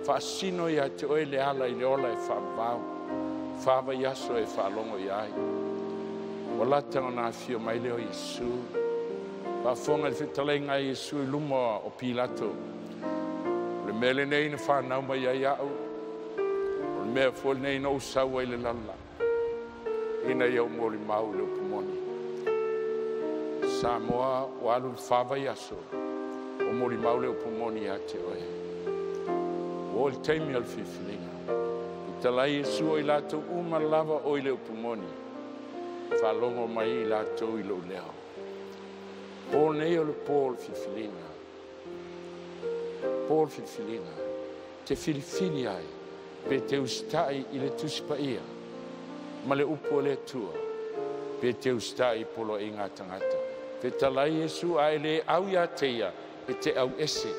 faasino ia te oe le ala i le ola e faavavau, faavaiaso e faalogo i ai. Ua lata ona afio mai lea o Iesu. Faafofoga i le fetalaiga a Iesu i luma o Pilato. O le mea lenei na fanau mai ai au, o le mea foi lenei na ou sau ai i le lalolagi, ina ia ou molimau i le upu moni. Samoa ua alu le 4 vaiaso o molimau le upu moni ia te oe. Ua oo i le taimi o le filifiliga. Fetalai Iesu o i latou uma lava o i le upu moni, faalogo mai i latou i lou leo. Po nei o le po o le filifiliga. Po o le filifiliga. Te filifili ai, pe te usitai i le Tusi Paia ma le upu o le Atua, pe te usitai i poloaiga a tagata. Fetalai Iesu a e le au ia te ia, e te au ese.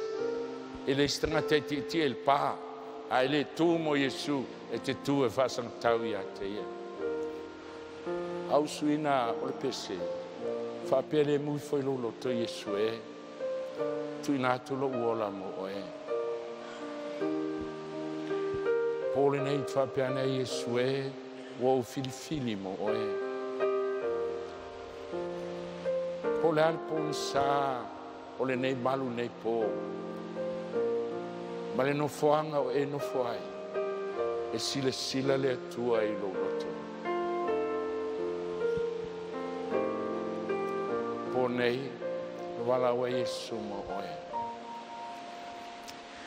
E le isi tagata e tietie i le pā, a e le tu mo Iesu e te tu e faasagatau ia te ia. Ausuina o le pese, faapea le mui foi lou loto Iesu e, tuuina atu lou ola mo oe. Po lenei faapea ane ai Iesu e, ua ou filifili mo oe. Po le a le pogisa o lenei malu nei po, ma le nofoaga o e nofo ai, e silasila le Atua i lou loto. Po nei, na valaau ai Iesu mo oe.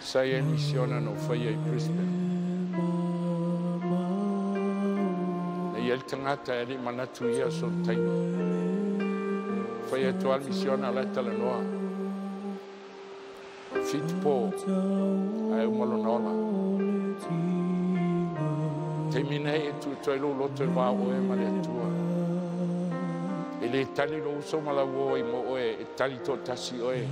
Sa i ai le misiona na ou faia i Brisbane. Na i ai le tagata e alii manatu ia o sona taimi. Fai atu lava le misiona o la e talanoa. 7 po ae uma lona ola. Taimi nei e tuu atu ai lou loto e va o oe ma le Atua. E le tali lou uso ma lau uo i mo oe, e tali toatasi oe.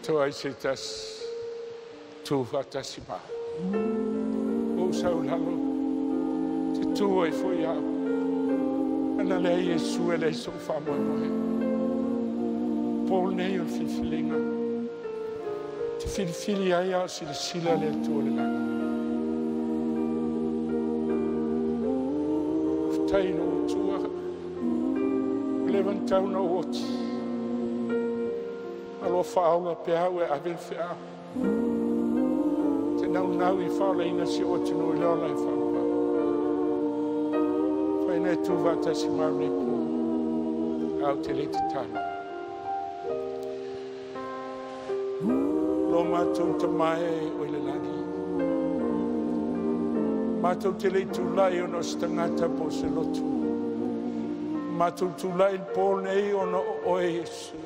Toa i se tasi, tu whatasi mā. O saulalo, te tua i fo iau. Ana lea Iesu e lei so wha moe. Pōl nei o le filfilinga. Te filfili ai au si le sila le tua le langa. Ftai no tua, levan tau no oti. Aloa whaola pe au e awel whia. Te nau nau i whaola ina si o tino i leola e whaola. Whaina e tū wātasi mau nei pō. Au te le te tāna. Lo mātou ta mai o i le lani. Mātou te le tūlai ono se tangata po se lotu. Mātou tūlai le pō nei ono o oe Yesu.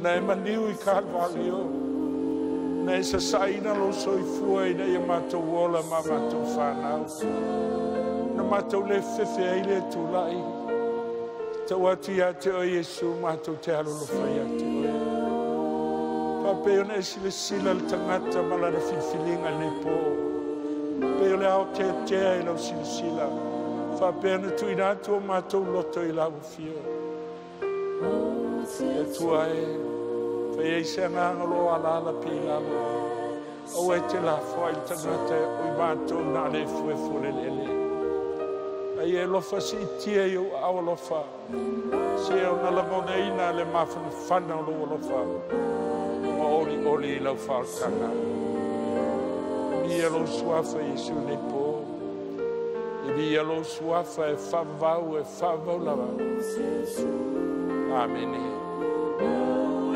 Na e maniu i Kalvario, na e sasaina lo soifua ina ia mātou ola ma mātou whanau. Na mātou le fefe ai le tūlai. Tau atu ia te o Iesu, mātou te alolofa ia te oe. Whapeo na e silasila le tangata ma lana filfilinga nei pō. Peo le ao tea tea i lau silasila. Whapeo na tuina atu o mātou loto i lau whio. E tua e, whai ei se anganga lo alala pe lalo. Au e te la whai le tangata o i mātou nā le fue fule lele. Ai e lofa si itia i o au alofa. Se o na langona ina le mawhana whana o lo alofa. Ma oli oli i lau whaotanga. Mia lo suafa Yesu nei pō. E mia lo suafa e whavau lava. Amen. Oh,